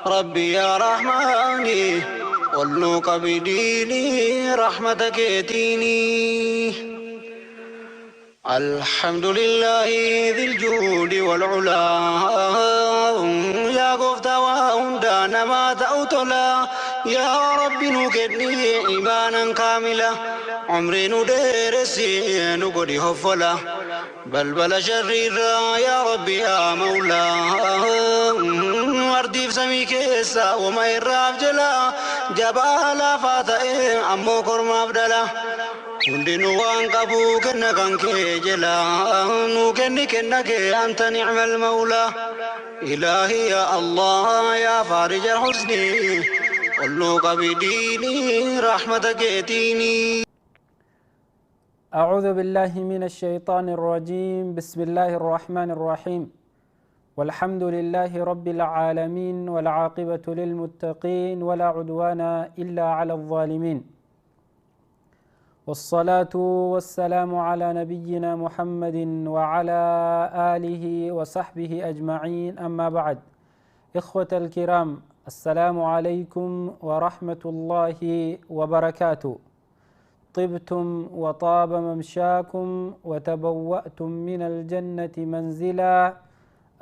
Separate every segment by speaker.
Speaker 1: ربي يا رحماني قل بديني رحمتك يتيني. الحمد لله ذي الجود والعلا يا قفت وهندا نما تأوتلا يا رب نكدني إيمانا كاملا عمري ندرسي نقدي هفلا بل بل شريرا يا ربي يا مولا أرضي في سمي كيسا وما يراب جلا جبالا فاتئ أمو كرم أبدلا hundinuu waan qabu kenna kan kee jala nu kenni kenna kee anta ni'mal mawlaa ilaahi ya Allah ya faarij alhusni qul qabi diini rahmata keetiini.
Speaker 2: أعوذ بالله من الشيطان الرجيم. بسم الله الرحمن الرحيم. والحمد لله رب العالمين والعاقبة للمتقين ولا عدوان إلا على الظالمين، والصلاة والسلام على نبينا محمد وعلى آله وصحبه أجمعين. أما بعد، إخوة الكرام، السلام عليكم ورحمة الله وبركاته. طبتم وطاب ممشاكم وتبوأتم من الجنة منزلا.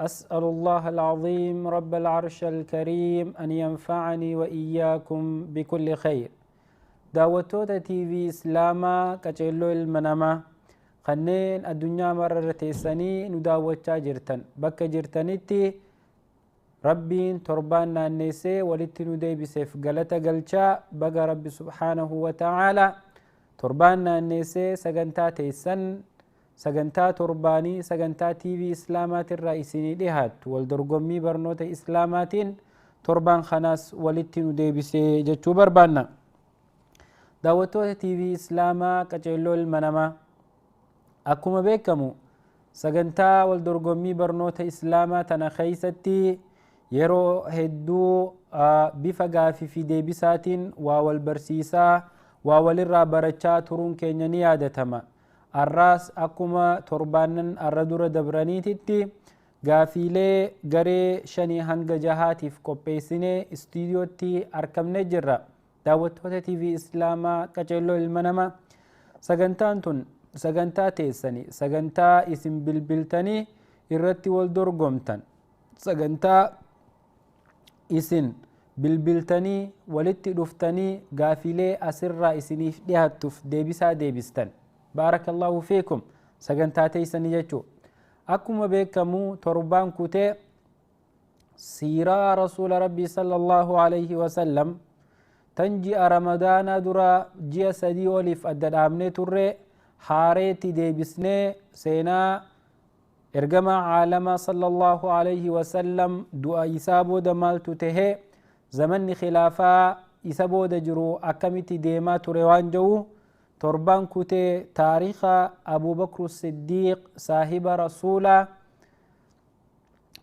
Speaker 2: أسأل الله العظيم رب العرش الكريم أن ينفعني وإياكم بكل خير. Daawwattoota TV Islaamaa qaceelloo ilma namaa kanneen addunyaa mararra teessanii nu daawwachaa jirtan, bakka jirtanitti Rabbiin torbaan naanneessee walitti nu deebiseef galata galchaa. Baga Rabbi subhaanahu wa ta'aalaa torbaan naanneessee sagantaa teessan, sagantaa torbaanii, sagantaa TV Islaamaatirraa isinii dhihaattu wal dorgommii barnoota Islaamaatiin torbaan kanaas walitti nu deebisee jechuu barbaanna. Daawwattoota TV Islaamaa qaceelloo ilma namaa, akkuma beekamu sagantaa wal dorgommii barnoota Islaamaa tana keeysatti yeroo hedduu bifa gaafii fi deebisaatiin waa wal barsiisaa, waa walirraa barachaa turuun keenya ni yaadatama. Arraas akkuma torbaanan arra dura dabraniititti gaafiilee garee 5 hanga 6tiif qopheessinee istuudiyootti argamnee jirra. Daawwattoota TV Islaamaa qaceelloo ilma namaa, sagantaan tun sagantaa teessanii, sagantaa isin bilbiltanii irratti wal dorgomtan, sagantaa isin bilbiltanii walitti dhuftanii gaafiilee asirraa isiniif dhiyaattuuf deebisaa deebistan. Baarakallahu fiikum. Sagantaa teessanii jechuu. Akkuma beekamu torbaan kutee siiraa rasuula rabbii sallallahu alayhi wasallam tan ji'a ramadaanaa dura ji'a 3 oliif adda dhaabnee turre haareetti deebisnee seenaa ergamaa caalamaa sallallahu alayhi wasallam du'a isaa booda maaltu tahe, zamanni khilaafaa isa booda jiru akkamitti deemaa ture waan jedhu torbaan kutee taariikha Abubakr Siddiiq saahiba rasuulaa,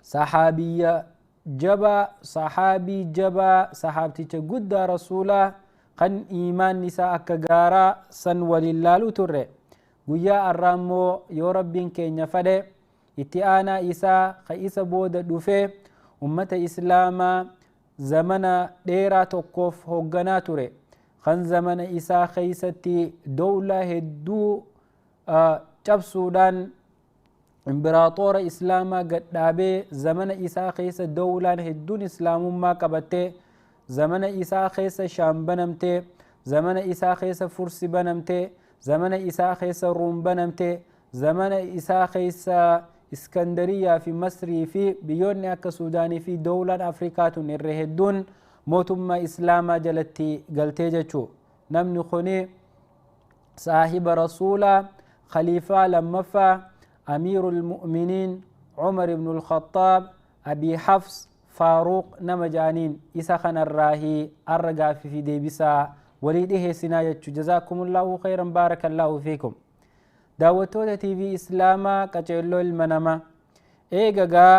Speaker 2: sahaabiyya jabaa, sahaabii jabaa, sahaabticha guddaa rasuulaa kan iimaanni isaa akka gaaraa san waliin laaluu turre. Guyyaa arraa immoo yoo Rabbiin keenya fedhe itti aanaa isaa ka isa booda dhufee ummata Islaamaa zamana dheeraa tokkoof hoogganaa ture, kan zamana isaa keeysatti dowlaa hedduu cabsuudhaan imbiraaxoora Islaamaa gadhaabee zamana isaa keessa dowlaan hedduun Islaamummaa qabattee, zamana isaa keessa Shaam banamtee, zamana isaa keessa Fursi banamtee, zamana isaa keessa Ruum banamtee, zamana isaa keessa Iskandariyaa fi Masrii fi biyyoonni akka Suudaanii fi dowlaan Afrikaa tun irra hedduun mootummaa Islaamaa jalatti galtee jechuu. Namni kuni saahiba rasuulaa, khaliifaa lammaffaa, أمير المؤمنين عمر بن الخطاب أبي حفص فاروق نمجانين إسا خن الراهي الرقا في ديبسا وليده سناية. جزاكم الله خيرا، بارك الله فيكم. داوتو تي في إسلاما كتشلو المنما إيغا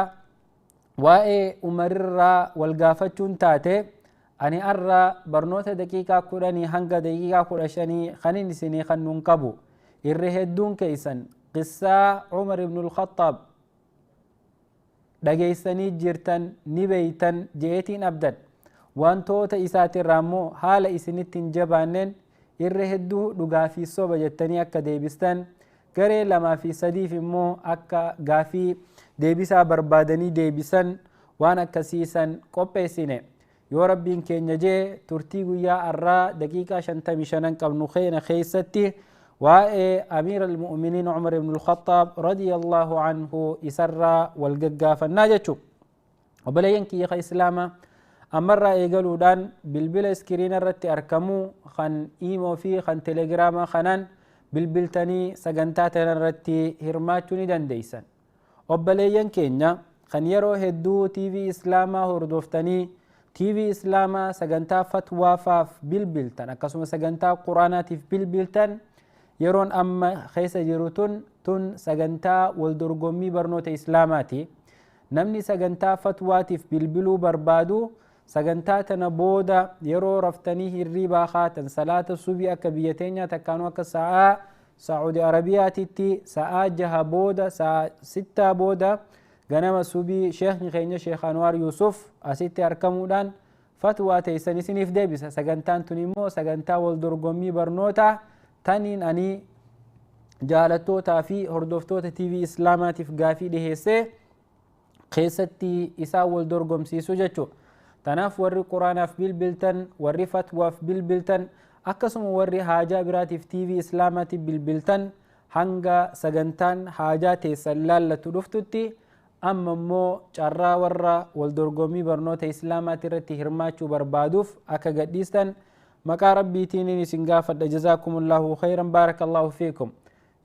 Speaker 2: واي أمرر والقافتشون تاتي أني أرى برنوتا دقيقة كوراني هنگا دقيقة كورشاني خنين سيني خنون كبو إرهدون كيسن قصة عمر بن الخطاب Dhageessanii jirtan ni beeytan je'eetiin abdadha. Wantoota isaatirraa immoo haala isinitti hin jabaanneen irra hedduu dhugaa fi soba jettanii akka deebistan, garee lamaa fi sadiif immoo akka gaafii deebisaa barbaadanii deebisan waan akkasiisan qopheessine. Yoo Rabbiin keenya jee, turtii guyyaa arraa daqiiqaa 55 qabnu keena keessatti waa'ee Amiir Almu'miniin Umar ibn Alkhaxaab radiyallahu anhu isarraa wal gaggaafannaa jechuu. Obboleeyyan kiyya ka Islaamaa, ammarraa eegaluudhaan bilbila iskiriina irratti argamuu kan Iimoo fi kan Telegiraamaa kanaan bilbiltanii sagantaa tana irratti hirmaachuu ni dandeeysan. Obboleeyyan keenya kan yeroo hedduu TV Islaamaa hordoftanii, TV Islaamaa sagantaa fatwaafaaf bilbiltan, akkasuma sagantaa Quraanaatiif bilbiltan, yeroon amma keessa jiru tun sagantaa waldorgommii barnoota Islaamaati. Namni sagantaa fatwaatiif bilbiluu barbaadu sagantaa tana booda, yeroo raftanii hirriibaa kaatan, salaata subii akka biyya teenyaa takkaanuu akka sa'aa Saa'udi Arabiyaatitti sa'aa 6 booda, sa'aa 6 booda, ganama subii, sheekni keenya Sheekh Anwaar Yusuf asitti argamuudhaan fatwaa teessan isiniif deebisa. Sagantaan tun immoo sagantaa wal dorgommii barnoota taniin ani jaalattootaa fi hordoftoota TV Islaamaatiif gaafii dhiheessee keessatti isaan wal dorgomsiisu jechuudha. Tanaaf warri Quraanaaf bilbiltan, warri fatwaaf bilbiltan, akkasuma warri haajaa biraatiif TV Islaamaatiif bilbiltan, hanga sagantaan haajaa teessan laallatu dhuftutti, amma immoo carraa warra wal dorgommii barnoota Islaamaati irratti hirmaachuu barbaaduuf akka gadhiistan maqaa Rabbiitiin isin gaafadha. Jazaakumullahu khayran, baarakallahu fiikum.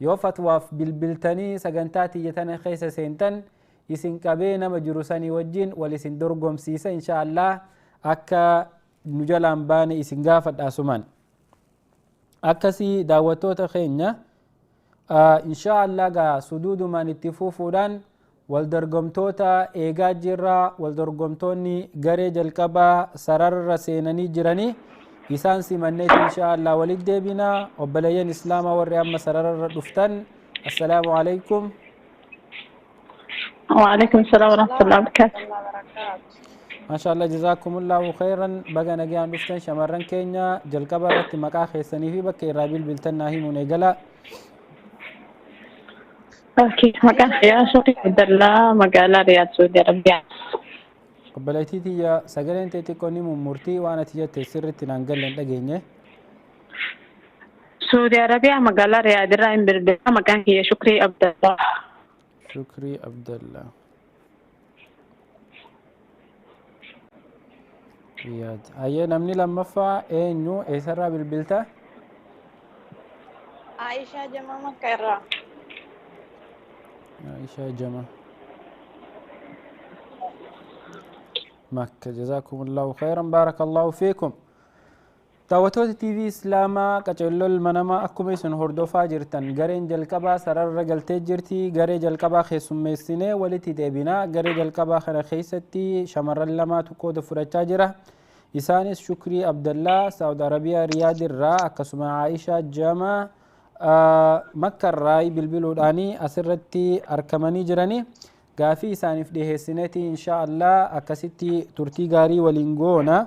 Speaker 2: Yoo fatwaaf bilbiltanii sagantaa tiyya tana keessa seentan, isin qabee nama jiru sanii wajjin wal isin dorgomsiisa insha Allah. Akka nu jalaan baane isin gaafadha asumaan. Akkasii daawwattoota keenya, insha Allah gaa suduudumaan itti fuufuudhaan wal dorgomtoota eegaa jirra. Wal dorgomtoonni garee jalqabaa sararra seenanii jiranii, isaan simanneet insha Allah walit deebina. Obboleeyyan Islaamaa warri amma sararra dhuftan, assalaamu alaykum.
Speaker 3: وعليكم السلام ورحمة الله وبركاته.
Speaker 2: ما شاء الله، جزاكم الله خيرا. Baga nagaan dhuftan shamarran keenya. Jalqaba irratti maqaa keessanii fi bakka irraa bilbiltan naa himuun eegala.
Speaker 3: Okay, maqaan kiyyaa Shukrii Abdallaa, magaalaa Riyaad, Saudi Arabiyaa.
Speaker 2: Obboleettii tiyya, sagaleen tee xiqqoo ni mummurtii, waan ati jette sirriitti naan galle, hin dhageenye.
Speaker 3: Saudi Arabiyaa, magaalaa Riyaad irraa hin bilbila. Maqaan kiyya Shukrii Abdallaa.
Speaker 2: Shukrii Abdallaa. Riyaad. Hayyee, namni lammaffaa eenyu? Eessarraa bilbilta?
Speaker 4: Aishaa Jamaa, Makka irraa.
Speaker 2: Aishaa Jama. Makka. جزاكم الله خيرا، بارك الله فيكم. Daawwattoota TV Islaamaa, qaceelloo ilma namaa, akkuma isin hordofaa jirtan gareen jalqabaa sararra galtee jirti. Garee jalqabaa keessummeessinee walitti deebinaa. Garee jalqabaa kana keessatti shamarran lamaatu qooda fudhachaa jira. Isaanis Shukrii Abdallaa, Saawud Arabiyaa, Riyaad irraa, akkasuma Aishaa Jamaa, Makkarraa bilbiluudhaanii asirratti argamanii jiranii. Gaafii isaaniif dhiheessineeti insha Allah akkasitti turtii gaarii waliin goona.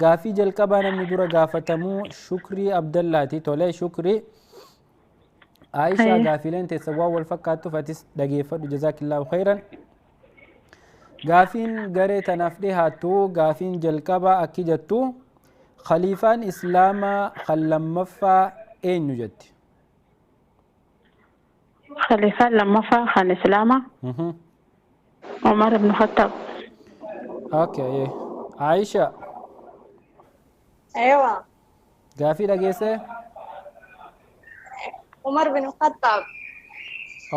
Speaker 2: Gaafii jalqabaa namni dura gaafatamuu Shukrii Abdallaati. Tolee Shukrii. Aishaa, gaafiileen teessa waan wal fakkaattuuf atis dhageeffadhu. جزاك الله خيرا. Gaafiin garee tanaaf dhihaattu, gaafiin jalqabaa akki jettu: khaliifaan Islaamaa kan lammaffaa eenyu jetti?
Speaker 3: Khaliifaan lammaffaa kan Islaamaa Umar ibn Khattab.
Speaker 2: Okay. Aisha.
Speaker 4: أيوة.
Speaker 2: Gaafii dhageesse?
Speaker 4: Umar bin Khattab.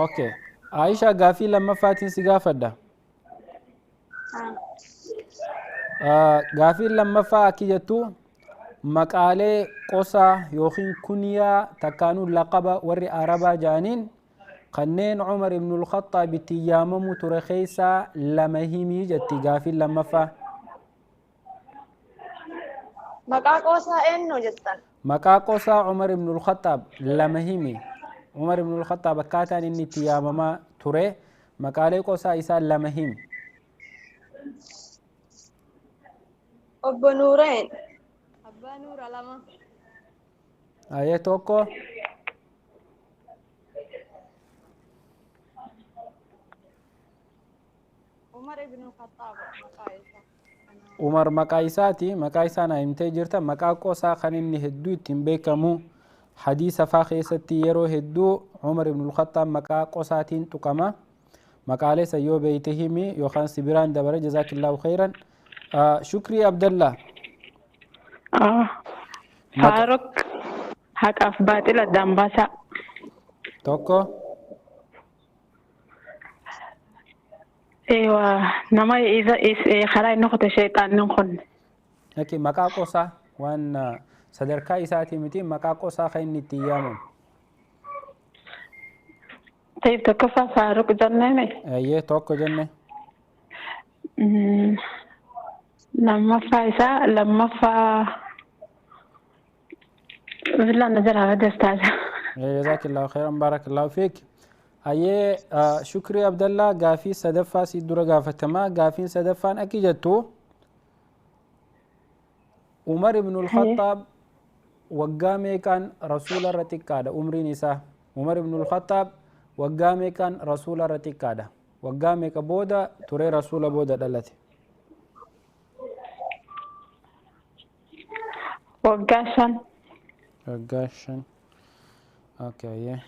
Speaker 2: Okay. Aisha, gaafii lammaffaatiin si gaafadha. Gaafiin lammaffaa akki jettu: maqaalee qosaa yookiin kuniyaa takkaanuu laqaba warri Arabaa jedhaniin kanneen Umar ibnul Khattaab ittiin yaamamu ture keessaa lama himii jetti gaafiin lammaffaa.
Speaker 4: Maqaa qoosaa eenyu jettan?
Speaker 2: Maqaa qosaa Umar ibnul Khattaab lama himi. Umar ibnul Khattaab akkaataan inni itti yaamamaa ture Maqaalee qosaa isaa lama himi.
Speaker 4: Obbo Nuureen. Abbaa Nuura lama.
Speaker 2: Hayyee, tokko.
Speaker 4: Umar ibn Khattaab maqaa isaa.
Speaker 2: Umar maqaa isaati. Maqaa isaa naa himtee jirta. Maqaa qosaa kan inni hedduu ittiin beekamu hadiisa faa keessatti yeroo hedduu Umar ibn Khattaab maqaa qosaatiin tuqama. Maqaalee san yoo beeyte himi yookaan si biraan dabare. Jazaakillaahu khayran. Shukrii Abdallah.
Speaker 3: Faaruq, haqaaf baaxila addaan baasaa.
Speaker 2: Tokko.
Speaker 3: Eewa, nama isa karaa inni kute sheexaanni kun.
Speaker 2: Okay, maqaa qosaa waan sadarkaa isaatii miti, maqaa qosaa kan inni ittiin yaamamu.
Speaker 3: Tayyib, tokkoffaa Faaruq jenneemi.
Speaker 2: Ayyee, tokko jenne.
Speaker 3: Lammaffaa isaa, lammaffaa billaan na jalaa badde, ustaaza.
Speaker 2: Jazaakillaahu khayran, baarakallaahu fiik. Hayyee, Shukrii Abdallaa, gaafii sadaffaa si dura gaafatamaa. Gaafiin sadaffaan akki jettu: Umar ibn Khattaab waggaa meeqaan rasuula irra xiqqaadha umriin isaa? Umar ibn Khattaab waggaa meeqaan rasuula irra xiqqaadha? Waggaa meeqa booda turee rasuula booda dhalate?
Speaker 3: Waggaa 5.
Speaker 2: Waggaa 5. Okay, hayyee,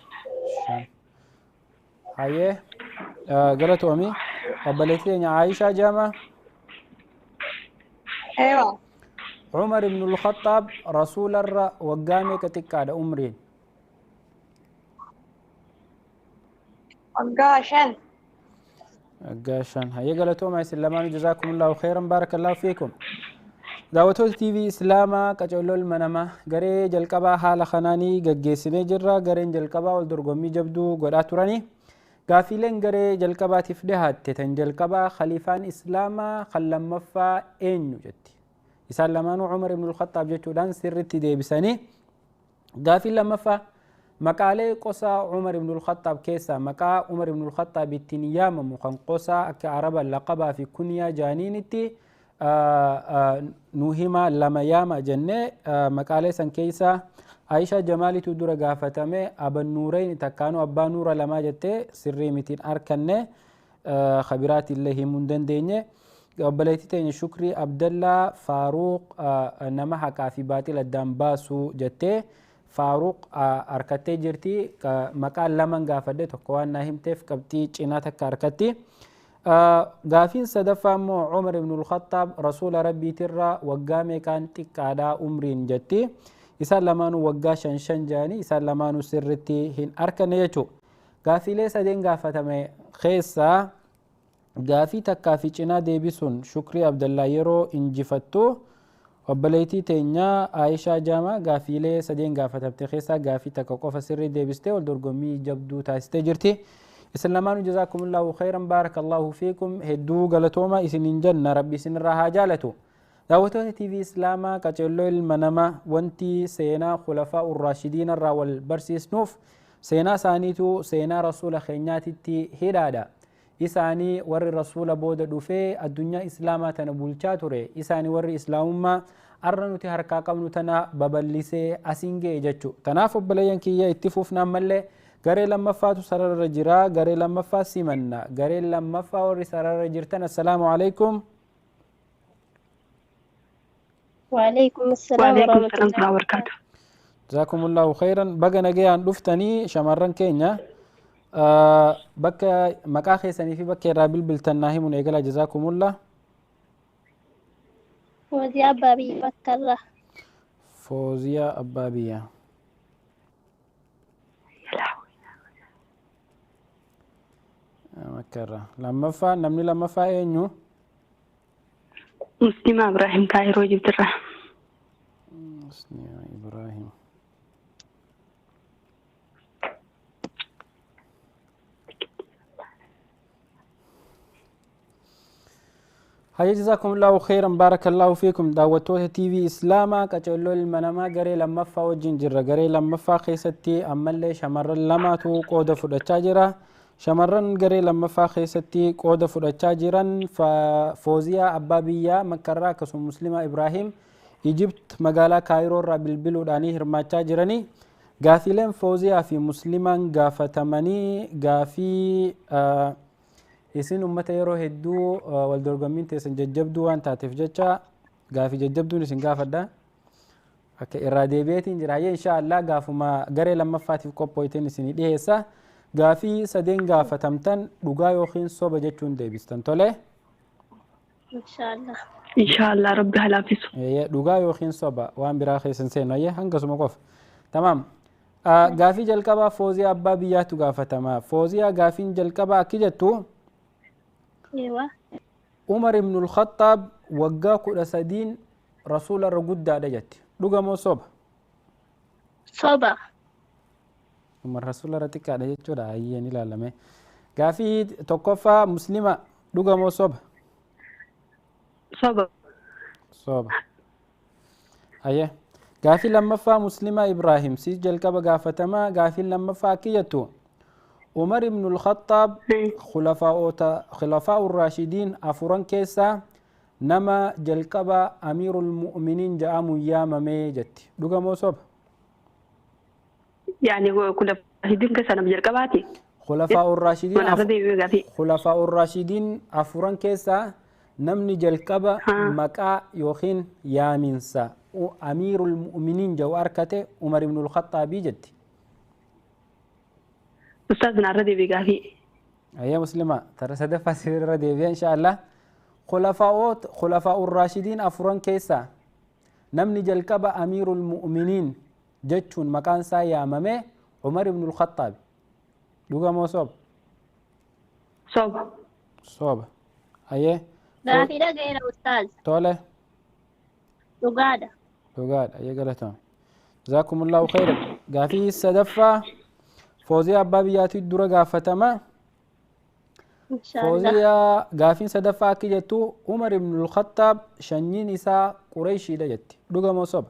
Speaker 2: 5. Hayyee, galatoomi. Obboleettii keenya Aayishaa Jaamaa.
Speaker 4: Eewa.
Speaker 2: Umar ibn Khattaab rasuula irra waggaa meeqa xiqqaadha umriin?
Speaker 4: Waggaa 5.
Speaker 2: Waggaa 5. Hayyee, galatooma isin lamaanuu. Jazaakumullahu khayran, baarakallahu fiikum. Daawwattoota TV Islaamaa, qacarroo ilma namaa garee jalqabaa haala kanaanii gaggeessinee jirra. Gareen jalqabaa wal dorgommii jabduu godhaa turanii. Gaafiileen garee jalqabaatiif dhihaatte tan jalqabaa khaliifaan Islaamaa kan lammaffaa eenyu jetti. Isaan lamaanuu Umar ibn Khattaab jechuudhaan sirriitti deebisanii. Gaafii lammaffaa maqaalee qosaa Umar ibn Khattaab keessaa maqaa Umar ibn Khattaab ittiin yaamamu kan qosaa akka Araba laqabaa fi kunyaa jaaniinitti nu hima, lama yaama jennee, maqaalee san keessaa Aishaa Jamaalitu dura gaafatame. Abannuureyn takkaanuu abbaa nuura lamaa jettee sirrii mitiin arkanne, kabiraati illee himuu hin dandeenye. Obboleettii teenya Shukrii Abdallaa Faaruq, nama haqaa fi baaxila addaan baasuu jettee Faaruq harkattee jirti. Maqaan laman gaafadhe tokko waan naa himteef qabxii cinaa takka harkatti. Gaafiin sadaffaa immoo Umar ibn Khattaab rasuula rabbiitirra waggaa meeqaan xiqqaadhaa umriin jetti. Isaan lamaanuu waggaa 5 5 jedhanii isaan lamaanuu sirritti hin arkanne jechuudha. Gaafiilee sadeen gaafatame keessaa gaafii takkaa fi cinaa deebisuun Shukrii Abdallaa yeroo injifattu, obboleettii teenyaa Aayishaa Jaamaa gaafiilee sadeen gaafatamte keessaa gaafii takka qofa sirrii deebistee wal dorgommii jabduu taasistee jirti. Isin lamaanuu jazaakumullahu khayran, baarakallahu fiikum, hedduu galatooma isiniin jenna, rabbi isinirraa haa jaalatu. Daawwattoota TV Islaamaa, qaceelloo ilma namaa wanti seenaa khulafaa urraashidiin irraa wal barsiisnuuf seenaa isaaniitu seenaa rasuula keenyaatitti hidhaadha. Isaanii warri rasuula booda dhufee addunyaa islaamaa tana bulchaa ture. Isaanii warri islaamummaa arra nuti harkaa qabnu tana babal'isee asiin ga'e jechuudha. Tanaaf obboleeyyan kiyya, itti fufnaan mallee garee lammaffaatu sararra jira. Garee lammaffaa simanna. Garee lammaffaa warri sararra jirtan, assalaamu alaikum.
Speaker 5: وعليكم السلام
Speaker 3: وعليكم
Speaker 5: ورحمة
Speaker 3: السلام
Speaker 5: الله
Speaker 3: ورحمة الله وبركاته.
Speaker 2: Jazakumullahu khairan. Baga nagayaan dhuftanii shamarran keenya. Bakka maqaa keessanii fi bakka irraa bilbiltan naa himuun eegala, jazakumullah.
Speaker 5: Fooziyaa Abbaa Biyya Bakkarraa.
Speaker 2: Fooziyaa Abbaa Biyyaa. Makkarraa. Lammaffaa, namni lammaffaa eenyu?
Speaker 3: Muslima Ibrahim, Kaayiroo Ijibtirraa.
Speaker 2: Musliima Ibrahim. Hayya, jazakumullahu khairan, baarakallahu fiikum. Daawwattoota TV Islaamaa, qaceelloo ilma namaa garee lammaffaa wajjin jirra. Garee lammaffaa keessatti ammallee shamarran lamaatu qooda fudhachaa jira. Shamarran garee lammaffaa keessatti qooda fudhachaa jiran Fooziyaa Abbaa Biyyaa Makkarraa akkasuma Muslimaa Ibraahim Ijipt magaalaa Kaayiroo irraa bilbiluudhaanii hirmaachaa jiranii. Gaafiileen Fooziyaa fi Muslimaan gaafatamanii gaafii isin ummata yeroo hedduu wal dorgommiin teessan jajjabduu waan taateef jecha gaafii jajjabduun isin gaafadha. Akka irraa deebi'eetiin jira. Hayyee insha Allah gaafuma garee lammaffaatiif qophooyteen isinii dhiyeessa. Gaafii sadeen gaafatamtan dhugaa yookiin soba jechuun deebistan tole.
Speaker 5: Inshaallah.
Speaker 3: Inshaallah rabbi haa laaffisu.
Speaker 2: Dhugaa yookiin soba waan biraa keessan seenu hayyee hangasuma qofa. Tamaam. Gaafii jalqabaa Fooziyaa Abbaa Biyyaatu gaafatama. Fooziyaa gaafiin jalqabaa akki jettu
Speaker 5: Eewa.
Speaker 2: Umar ibnul Khattaab waggaa 13 rasuula irra guddaadha jetti. Dhuga moo soba?
Speaker 5: Soba.
Speaker 2: Umar rasuula irra xiqqaadha jechuudha. Hayyeen ilaalame. Gaafii tokkoffaa Muslima dhuga moo soba?
Speaker 3: Soba.
Speaker 2: Soba. Hayyee. Gaafii lammaffaa Muslima Ibraahim si jalqaba gaafatama. Gaafii lammaffaa akki jettu Umar ibnul Khattaab khulafaa'u raashidiin afuran keessaa nama jalqaba amiirul mu'miniin jedhamuun yaamamee jetti. Dhuga moo soba?
Speaker 3: Yaani khulafaa'u keessaa nama jalqabaati.
Speaker 2: Khulafaa'u raashidiin
Speaker 3: Manaaf deebi'ee gaafii.
Speaker 2: Khulafaa'u raashidiin afuran keessaa namni jalqaba maqaa yookiin yaaminsa amiirul mu'miniin jedhu harkate Umar ibnul Khattaabii jetti.
Speaker 3: Ustaaz naarra deebi'ee gaafii.
Speaker 2: Ayyaa Muslima tara sadaffaa sirra deebi'ee insha Allah. Khulafaa'u raashidiin afuran keessaa namni jalqaba amiirul mu'miniin jechuun maqaan isaa yaamame Umar ibnul Khattaabi. Dhuga moo soba?
Speaker 3: Soba.
Speaker 2: Soba. Ayyee.
Speaker 5: Gaafii dhagayeera ustaaz.
Speaker 2: Tole.
Speaker 5: Dhugaadha.
Speaker 2: Dhugaadha. Ayyee galatama. Jazaakumullahu khayran. Gaafii sadaffaa Fooziyaa Abbaa Biyyaatii dura gaafatama.
Speaker 5: Inshaallah.
Speaker 2: Fooziyaa gaafiin sadaffaa akki jettu Umar ibnul Khattaab shanyiin isaa Qureeshiidha jetti. Dhuga moo soba?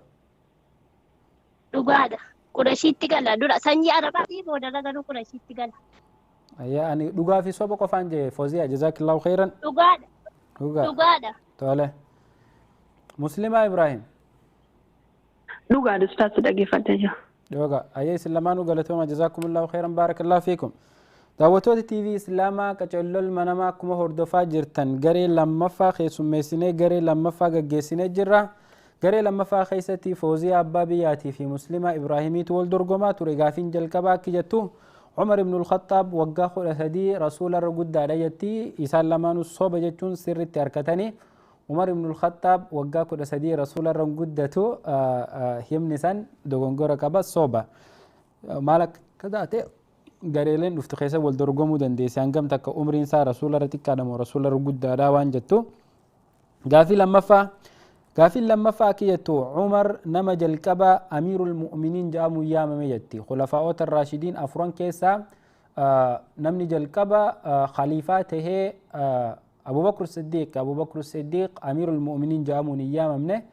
Speaker 5: Dhugaadha. Qureshiitti gala dura sanyii Arabaatii boodarra garuu Qureshiitti gala.
Speaker 2: Ayyaa ani dhugaa fi soba qofaan jee Fooziyaa jazaakillahu khayran.
Speaker 5: Dhugaadha.
Speaker 2: Dhugaa.
Speaker 5: Dhugaadha.
Speaker 2: Tole. Muslimaa Ibraahim.
Speaker 3: Dhugaadha ustaaz dhaggeeffadha jira.
Speaker 2: Dhugaa. Ayyee isin lamaanuu galatooma jazaakumullahu khayran baarakallahu fiikum. Daawwattoota TV Islaamaa qacarroo ilma namaa akkuma hordofaa jirtan garee lammaffaa keessummeessinee garee lammaffaa gaggeessinee jirra. Garee lammaffaa keessatti Fooziyaa Abbaa Biyyaatii fi Muslimaa Ibraahimiitu wal dorgomaa ture. Gaafiin jalqabaa akki jettu Umar ibnul Khattaab waggaa 13 rasuula irra guddaadha jetti. Isaan lamaanuu soba jechuun sirriitti harkatanii Umar ibnul Khattaab waggaa 13 rasuula irra guddatu himni san dogongora qaba soba. Maal akka taate gareeleen dhuftu keessa wal dorgomuu dandeesse hangam takka umriin isaa rasuula irra xiqqaadha moo rasuula irra guddaadha waan jettu. Gaafii lammaffaa akki jettu Umar nama jalqaba amiirul mu'miniin jedhamuun yaamame jetti. Khulafaa'ota raashidiin afuran keessaa namni jalqaba khaliifaa tahee Abubakr Siddiq. Abubakr Siddiq amiirul mu'miniin jedhamuun hin yaamamne.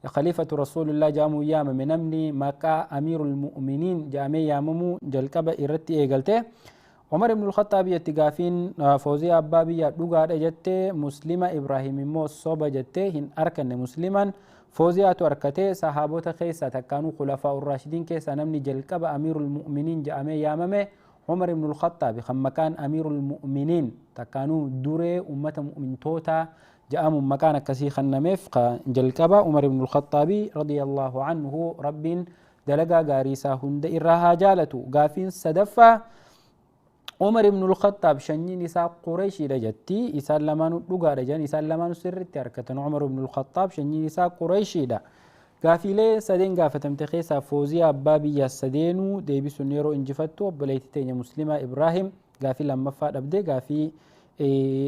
Speaker 2: Khaliifatu Rasuulillah jedhamuun yaamame namni maqaa amiirul mu'miniin jedhamee yaamamuu jalqaba irratti eegalte. Umar ibnul Khattaab jetti gaafiin Fooziyaa Abbaa Biyyaa dhugaadha jette. Muslima Ibraahim immoo soba jette hin arkanne. Musliman Fooziyaatu harkate sahaabota keessaa takkaanuu khulafaa'u raashidiin keessaa namni jalqaba amiirul mu'miniin jedhamee yaamame Umar ibnul Khattaab kan maqaan amiirul mu'miniin takkaanuu duree ummata mu'mintootaa jedhamuun maqaan akkasii kennameef jalqaba Umar ibnul Khattaabi radiyallahu anhu rabbiin dalagaa gaarii isaa hunda irraa haa jaalatu. Gaafiin sadaffaa Umar ibnul Khattaab shanyiin isaa Qureeshiidha jetti. Isaan lamaanuu dhugaadha jedhan. Isaan lamaanuu sirriitti harkatan. Umar ibnul Khattaab shanyiin isaa Qureeshiidha. Gaafiilee sadeen gaafatamte keessaa Fooziyaa Abbaa Biyyaa sadeenuu deebisuun yeroo injifattu obboleettii teenya Muslimaa Ibraahim gaafii lammaffaa dhabde gaafii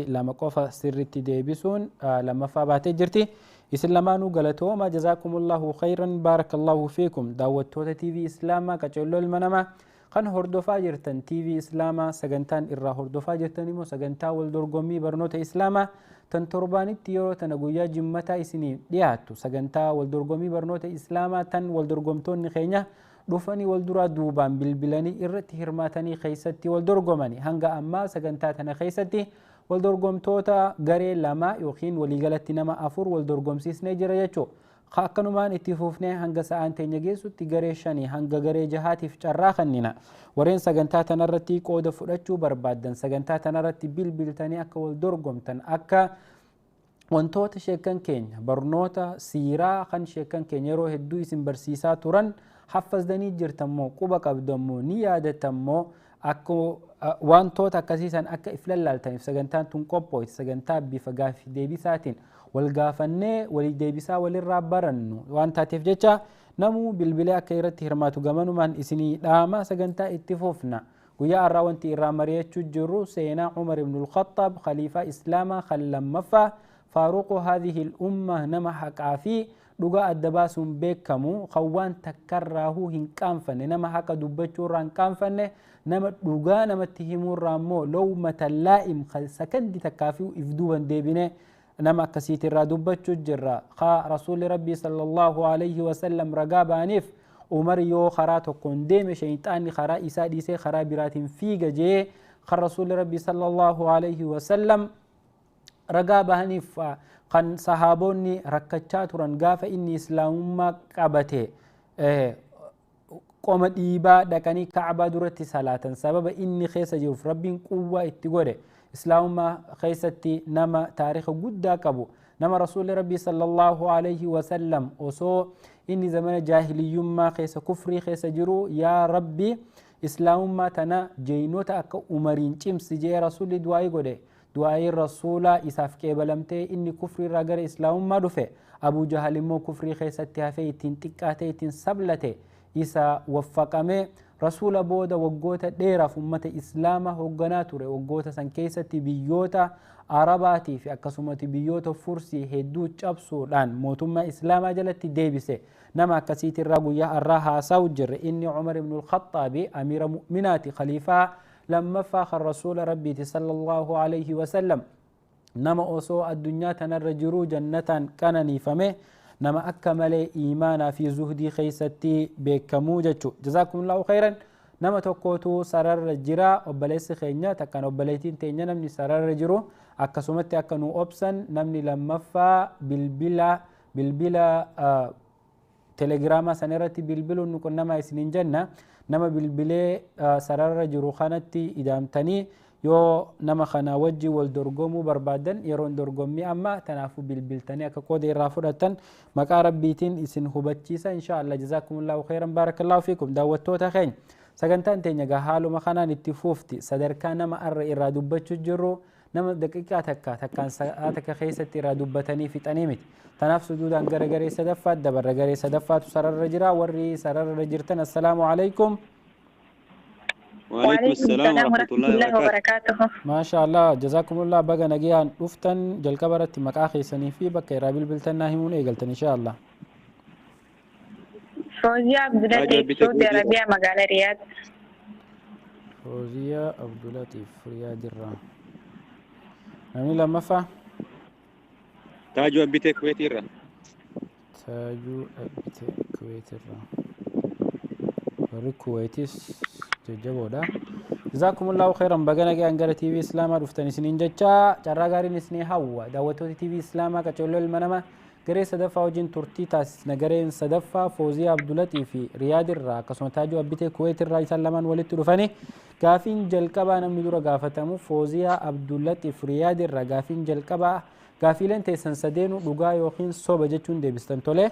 Speaker 2: lama qofa sirriitti deebisuun lammaffaa baatee jirti. Isin lamaanuu galatooma jazaakumullahu khayran baarakallahu fiikum. Daawwattoota TV Islaamaa qacarroo ilma namaa kan hordofaa jirtan TV Islaamaa sagantaan irraa hordofaa jirtan immoo sagantaa wal dorgommii barnoota Islaamaa tan torbaanitti yeroo tana guyyaa jimmataa isinii dhiyaattu sagantaa wal dorgommii barnoota Islaamaa tan wal dorgomtoonni keenya dhufanii wal duraa duubaan bilbilanii irratti hirmaatanii keessatti wal dorgomani. Hanga ammaa sagantaa tana keessatti wal dorgomtoota garee 2 yookiin waliigalatti nama 4 wal dorgomsiisnee jira jechuudha. Akkanumaan itti fufnee hanga sa'aan teenya geessutti garee 5 hanga garee 6tiif carraa kennina. Warreen sagantaa tanarratti qooda fudhachuu barbaaddan sagantaa tanarratti bilbiltanii akka wal dorgomtan akka wantoota sheekan keenya barnoota siiraa kan sheekan keenya yeroo hedduu isin barsiisaa turan haffazdanii jirtammoo quba qabdammoo ni yaadatammoo akka wantoota akkasiisan akka if lallaaltaniif sagantaan tun qophooyte sagantaa bifa gaaffii deebisaatiin wal gaafannee walii deebisaa walirraa barannu waan taateef jecha namuu bilbilee akka irratti hirmaatu gamanumaan isinii dhaama sagantaa itti fufna. Guyyaa har'aa wanti irraa mari'achuu jirru seenaa Umar ibn al-Khattaab khaliifaa Islaamaa kan lammaffaa faaruqu haadhihi al-umma nama haqaa fi dhugaa adda baasuun beekamu kan waan takkarraahuu hin qaanfanne nama haqa dubbachuurraa hin qaanfanne nama dhugaa namatti himuurraa immoo lawmata laa'im sakandii takkaafuu if duuban deebine nama akkasiitirraa dubbachuu jirra. Haa rasuulli rabbii sallallahu alayhi wasallam ragaa ba'aniif Umar yoo karaa tokkoon deeme shayxaanni karaa isaa dhiisee karaa biraatiin fiiga jee kan rasuulli rabbii sallallahu alayhi wasallam ragaa bahaniif kan sahaabonni rakkachaa turan gaafa inni islaamummaa qabate qoma dhiibaa dhaqanii Ka'abaa duratti salaatan sababa inni keessa jiruuf rabbiin quwwaa itti godhe islaamummaa keessatti nama taariika guddaa qabu nama rasuulli rabbii sallallahu alayhi wasallam osoo inni zamana jaahiliyyummaa keessa kufrii keessa jiru yaa rabbi islaamummaa tana jeenota akka Umariin cimsi jee rasuulli du'aayii godhe du'aayiin rasuulaa isaaf qeebalamtee inni kufrii irraa gara islaamummaa dhufe Abuu Jahal immoo kufrii keessatti hafee ittiin xiqqaatee ittiin sablate isa waffaqame rasuula booda waggoota dheeraaf ummata islaamaa hoogganaa ture waggoota san keessatti biyyoota Arabaatii fi akkasumatti biyyoota Fursii hedduu cabsuudhaan mootummaa islaamaa jalatti deebise nama akkasiitirraa guyyaa har'aa haasa'u jirre inni Umar ibn al-Khattaabi amiira mu'minaati khaliifaa lammaffaa kan rasuula rabbiiti sallallahu alayhi wasallam nama osoo addunyaa tanarra jiruu jannataan qananiifame nama akka malee iimaanaa fi zuhdii keessatti beekamuu jechuudha. Jazaakumullahu khayran nama tokkootu sararra jira obboleessi keenya takkaan obboleettiin teenya namni sararra jiru akkasumatti akka nu obsan namni lammaffaa bilbila telegiraamaa sana irratti bilbiluun nu qunnamaa isiniin jenna nama bilbilee sararra jiru kanatti idaamtanii yoo nama kana wajji wal dorgomuu barbaadan yeroon dorgommii amma tanaafuu bilbiltanii akka qooda irraa fudhatan maqaa rabbiitiin isin hubachiisa insha Allah. Jazaakumullahu khayran barakallahu fiikum daawwattoota keenya sagantaan teenya gaa haaluma kanaan itti fuufti sadarkaa nama arra irraa dubbachuu jirru nama daqiiqaa takka takkaan sa'aa takka keessatti irraa dubbatanii fixanii miti. Tanaaf suduudhaan gara garee sadaffaatti dabarra garee sadaffaatu sararra jira warri sararra jirtan assalaamu alaykum.
Speaker 6: وعليكم السلام ورحمة الله وبركاته.
Speaker 2: ما شاء الله جزاكم الله بقى نجيان دفتن جلكبرت مقاخي سنيفي بقى رابل بلتنا همون ايقلتن إن شاء الله.
Speaker 3: فوزية عبد اللطيف سعودي عربية مقالة رياض.
Speaker 2: فوزية عبد اللطيف رياض الرام. نمي لما فا
Speaker 6: تاجو أبيتي كويت الرا.
Speaker 2: تاجو أبيتي كويت الرا. الكويتيس jajjaboodha. Jazaakumullahu khayran baga nagaan gara TV Islaamaa dhuftan isiniin jecha carraa gaariin isinii hawwa daawwattoota TV Islaamaa qacolloo ilma namaa garee sadaffaa wajjin turtii taasisna gareen sadaffaa Fooziyaa Abdulatii fi Riyaadirraa akkasuma Taajuu Abbitee Kuweetirraa isaan lamaan walitti dhufanii gaafiin jalqabaa namni dura gaafatamu Fooziyaa Abdulatii Riyaadirraa gaafiin jalqabaa gaafiileen teessan sadeenu dhugaa yookiin soba jechuun deebistan tole.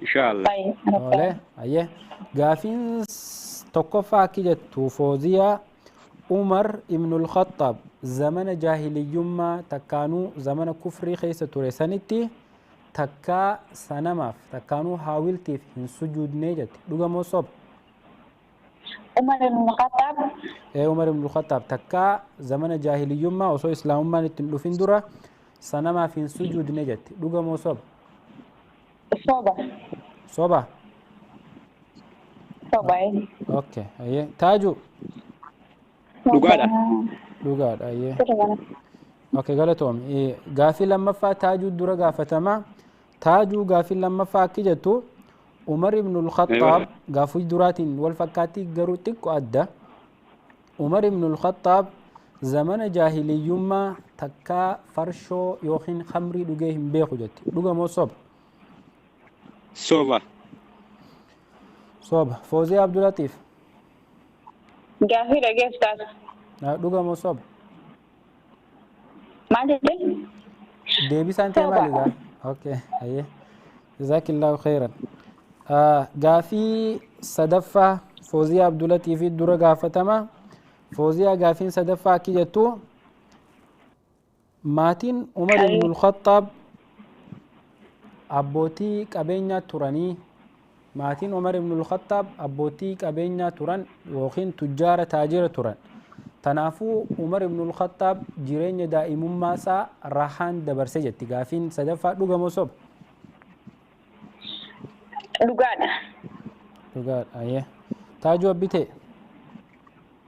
Speaker 6: Inshaallah.
Speaker 2: Tole ayyee gaafiin tokkoffaa akki jettu Fooziyaa Umar ibn al-Khattab zamana jaahiliyyummaa takkaanuu zamana kufrii keessa ture sanitti takkaa sanamaaf takkaanuu haawiltiif hin sujuudnee jette dhugamoo soba?
Speaker 3: Umar ibn al-Khattab.
Speaker 2: Umar ibn al-Khattab takkaa zamana jaahiliyyummaa osoo islaamummaan itti hin dhufin dura sanamaaf hin sujuudnee jette dhugamoo soba?
Speaker 3: Soba.
Speaker 2: Soba?
Speaker 3: Soba.
Speaker 2: Okay, ayyee Taaju.
Speaker 6: Dhugaadha.
Speaker 2: Dhugaadha ayyee. Okay, galatoom. Gaafii lammaffaa Taajuu dura gaafatama. Taajuu gaafii lammaffaa akki jettu Umar ibnul Khattaab gaafii duraatiin wal fakkaatti garuu xiqqoo adda. Umar ibnul Khattaab zamana jaahiliyyummaa takkaa farshoo yookiin khamrii dhugee hin beeku jetti. Dhuga moo soba?
Speaker 6: Soba.
Speaker 2: Soba. Fooziyaa Abdulatiif.
Speaker 3: Gaafii dhagee ustaas.
Speaker 2: Dhuga moo soba?
Speaker 3: Maal jettee?
Speaker 2: Deebisaan ta'e maali gaa? Okay, hayyee. Jazaakillaahu khayran. Gaafii sadaffaa Fooziyaa Abdulatiifi dura gaafatama. Fooziyaa, gaafiin sadaffaa akki jettu: maatiin Umar ibnul Khattaab abbootii qabeenyaa turanii, maatiin Umar ibnul Khattaab abbootii qabeenyaa turan yookiin tujjaara, taajira turan. Tanaafuu Umar ibnul Khattaab jireenya daa'imummaa isaa rahaan dabarse jetti gaafiin sadaffaa. Dhuga moo soba?
Speaker 3: Dhugaadha.
Speaker 2: Dhugaadha, ayyee. Taajuu Abbitee.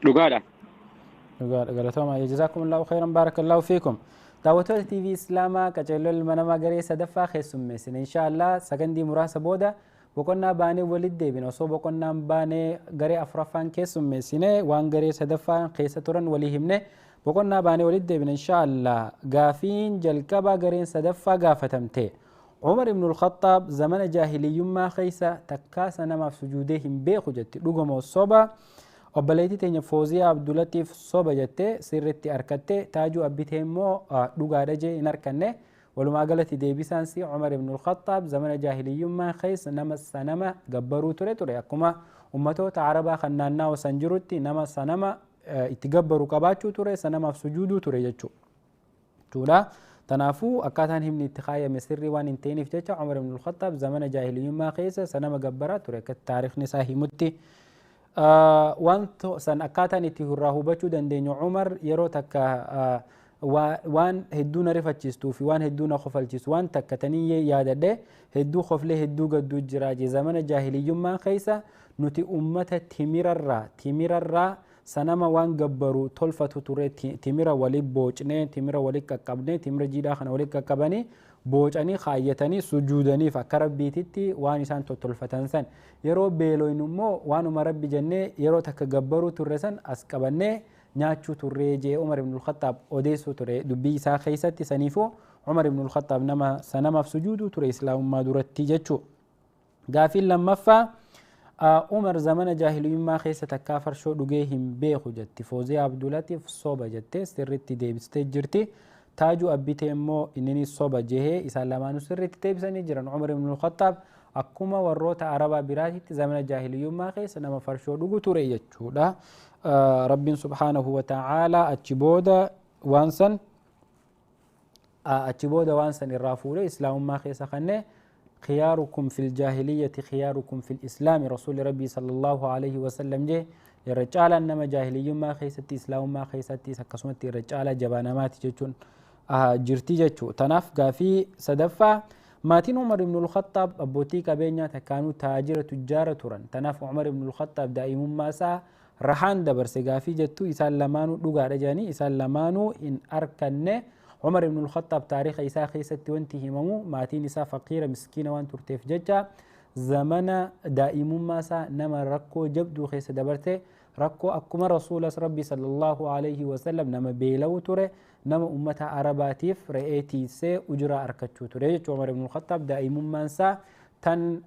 Speaker 6: Dhugaadha.
Speaker 2: Dhugaadha, galatooma. Jazaakumullahu khayran, baarakallahu fiikum. Daawwattoota TV Islaamaa, qaceelloo ilma namaa garee sadaffaa keessummeessine. Inshaallah sakandii muraasa booda boqonnaa baanee walitti deebina. Osoo boqonnaan baanee garee afuraffaan keessummeessine, waan garee sadaffaan keessa turan walii himne, boqonnaa baanee walitti deebina inshaallah. Gaafiin jalqabaa gareen sadaffaa gaafatamte: Umar ibnul Khattaab zamana jaahiliyyummaa keessa takkaa sanamaaf sujuudee hin beeku jetti. Dhuga moo soba? Obboleettii teenya Fooziyaa Abdulatiif soba jettee sirriitti harkatte. Taajuu Abbitee immoo dhugaadha jee, hin harkanne. Walumaa galatti deebisaan si Umar ibnul Khattaab zamana jaahiliyyummaa keessa nama sanama gabbaruu ture. Akkuma ummatoota Arabaa kan naannawa san jirutti nama sanama itti gabbaru qabaachuu ture, sanamaaf sujuuduu ture jechuudha. Tanaafuu akkaataan himni itti kaayame sirrii waan hin ta'iniif jecha Umar ibnul Khattaab zamana jaahiliyyummaa keessa sanama gabbaraa ture akka taarikhni isaa himutti. Waan san akkaataan itti irraa hubachuu dandeenyu, Umar yeroo takka waan hedduu na rifachiistuu fi waan hedduu na kofalchiisu waan takka tanii yaadadhe, hedduu koflee hedduu gadduu jira jee. Zamana jaahiliyyummaa keessa nuti ummata timirarraa sanama waan gabbaru tolfatu ture. Timira wali boocnee, timira wali qaqqabnee, timira jiidhaa kana wali qaqqabanii boocanii kaayyatanii sujuudaniif akka rabbiititti waan isaan tottolfatan san, yeroo beeloynu immoo waanuma rabbi jennee yeroo takka gabbaruu turre san as qabannee nyaachuu turree jee Umar ibn Khattaab odeessuu ture dubbii isaa keessatti. Saniifuu Umar ibn Khattaab nama sanamaaf sujuuduu ture islaamummaa duratti jechuu. Gaafiin lammaffaa: Umar zamana jaahiliyyummaa keessa takkaa farshoo dhugee hin beeku jetti. Fooziyaa Abdulatiif soba jettee sirriitti deebistee jirti. Taajuu Abbitee immoo inni soba jehee, isaan lamaanuu sirriitti deebisanii jiran. Umar ibn Khattaab akkuma warroota Arabaa biraatitti zamana jaahiliyyummaa keessa nama farshoo dhugu ture jechuudha. Rabbiin subhaanahu wa ta'aalaa achi booda waan san irraa fuudhee islaamummaa keessa kannee. خياركم في الجاهلية خياركم في الإسلام، رسول ربي صلى الله عليه وسلم جه irra caalaan nama jaahiliyyummaa keessatti islaamummaa keessatti akkasumatti irra caalaa jabaa namaati jechuun jirti jechuu. Tanaaf gaafii sadaffaa: maatiin Umar ibn Khattaab abbootii qabeenyaa takkaanuu taajira, tujjaara turan, tanaaf Umar ibn Khattaab daa'imummaa isaa rahaan dabarse gaafii jettu, isaan lamaanuu dhugaadha jedhanii isaan lamaanuu hin arkanne. Umar ibn Khattaab taariika isaa keessatti wanti himamu maatiin isaa faqiira, miskiina waan turteef jecha zamana daa'imummaa isaa nama rakkoo jabduu keessa dabarte, rakkoo akkuma rasuula rabbi sallallahu alaihi wasallam nama beela'u ture, nama ummata Arabaatiif re'ee tiisee ujuraa arkachuu ture jechuudha. Umar ibn Khattaab daa'imummaan isaa tan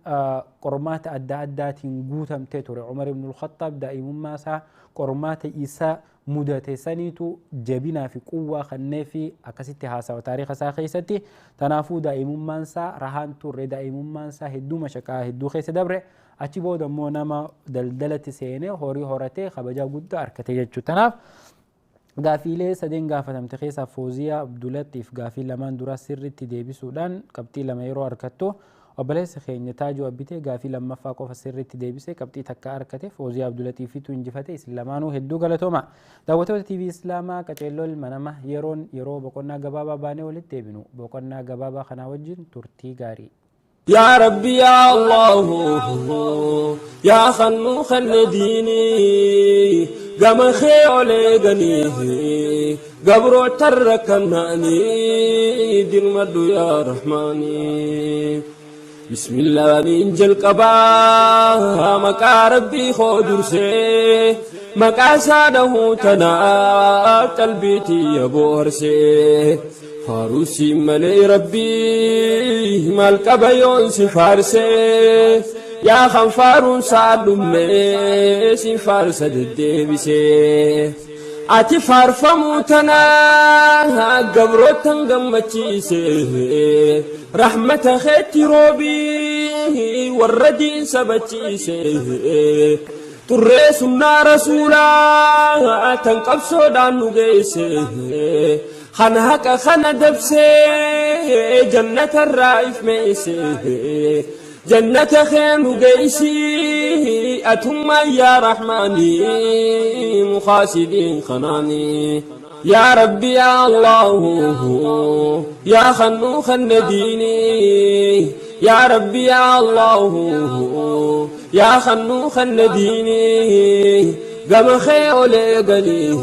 Speaker 2: qormaata adda addaatiin guutamtee ture. Umar ibn Khattaab daa'imummaa isaa qormaata isa mudate saniitu jabinaa fi quwwaa kannee fi akkasitti haasawa taariika isaa keessatti. Tanaafuu daa'imummaan isaa rahaan turre, daa'imummaan isaa hedduu mashaqaa hedduu keessa dabre. Achi booda immoo nama daldalatti seenee horii horatee kabajaa guddaa argate jechuudha. Tanaaf gaafiilee sadeen gaafatamte keessaa Fooziyaa Abdulattiif gaafii lamaan duraa sirriitti deebisuudhaan qabxii 2 yeroo argattu, obboleessa keenya Taajuu Abbitee gaafii lammaffaa qofa sirriitti deebisee qabxii 1 argate. Fooziyaa Abdulatiifitu injifate. Isin lamaanuu hedduu galatooma. Daawwattoota TV Islaamaa, qaceelloo ilma nama yeroon yeroo boqonnaa gabaabaa baanee walitti deebinu, boqonnaa gabaabaa kanaa wajjin turtii gaarii.
Speaker 7: يا ربي يا الله يا خنو خن ديني قم خيولي غني قبرو تركناني دين مدو يا رحماني. بسم الله من جلقبا مكا ربي خودرسي مكا ساده تنا قلبيتي يبورسي فاروسي ملي ربي مالك بيون سفارسي يا خنفارون سالمي سفارس الدبسي ati faarfamuu tanaa gabrootan gammachiise rahmata keetti roobii warra diin sabachiise turree sunnaa rasuulaa tan qabsoodhaan nu geesse kan haqa kana dabsee jannatarraa ifmeesse جنة خير قيسي أتم يا رحماني مخاسدين خناني يا ربي يا الله يا خنو خنديني يا ربي يا الله يا خنو خنديني قم خير لقليه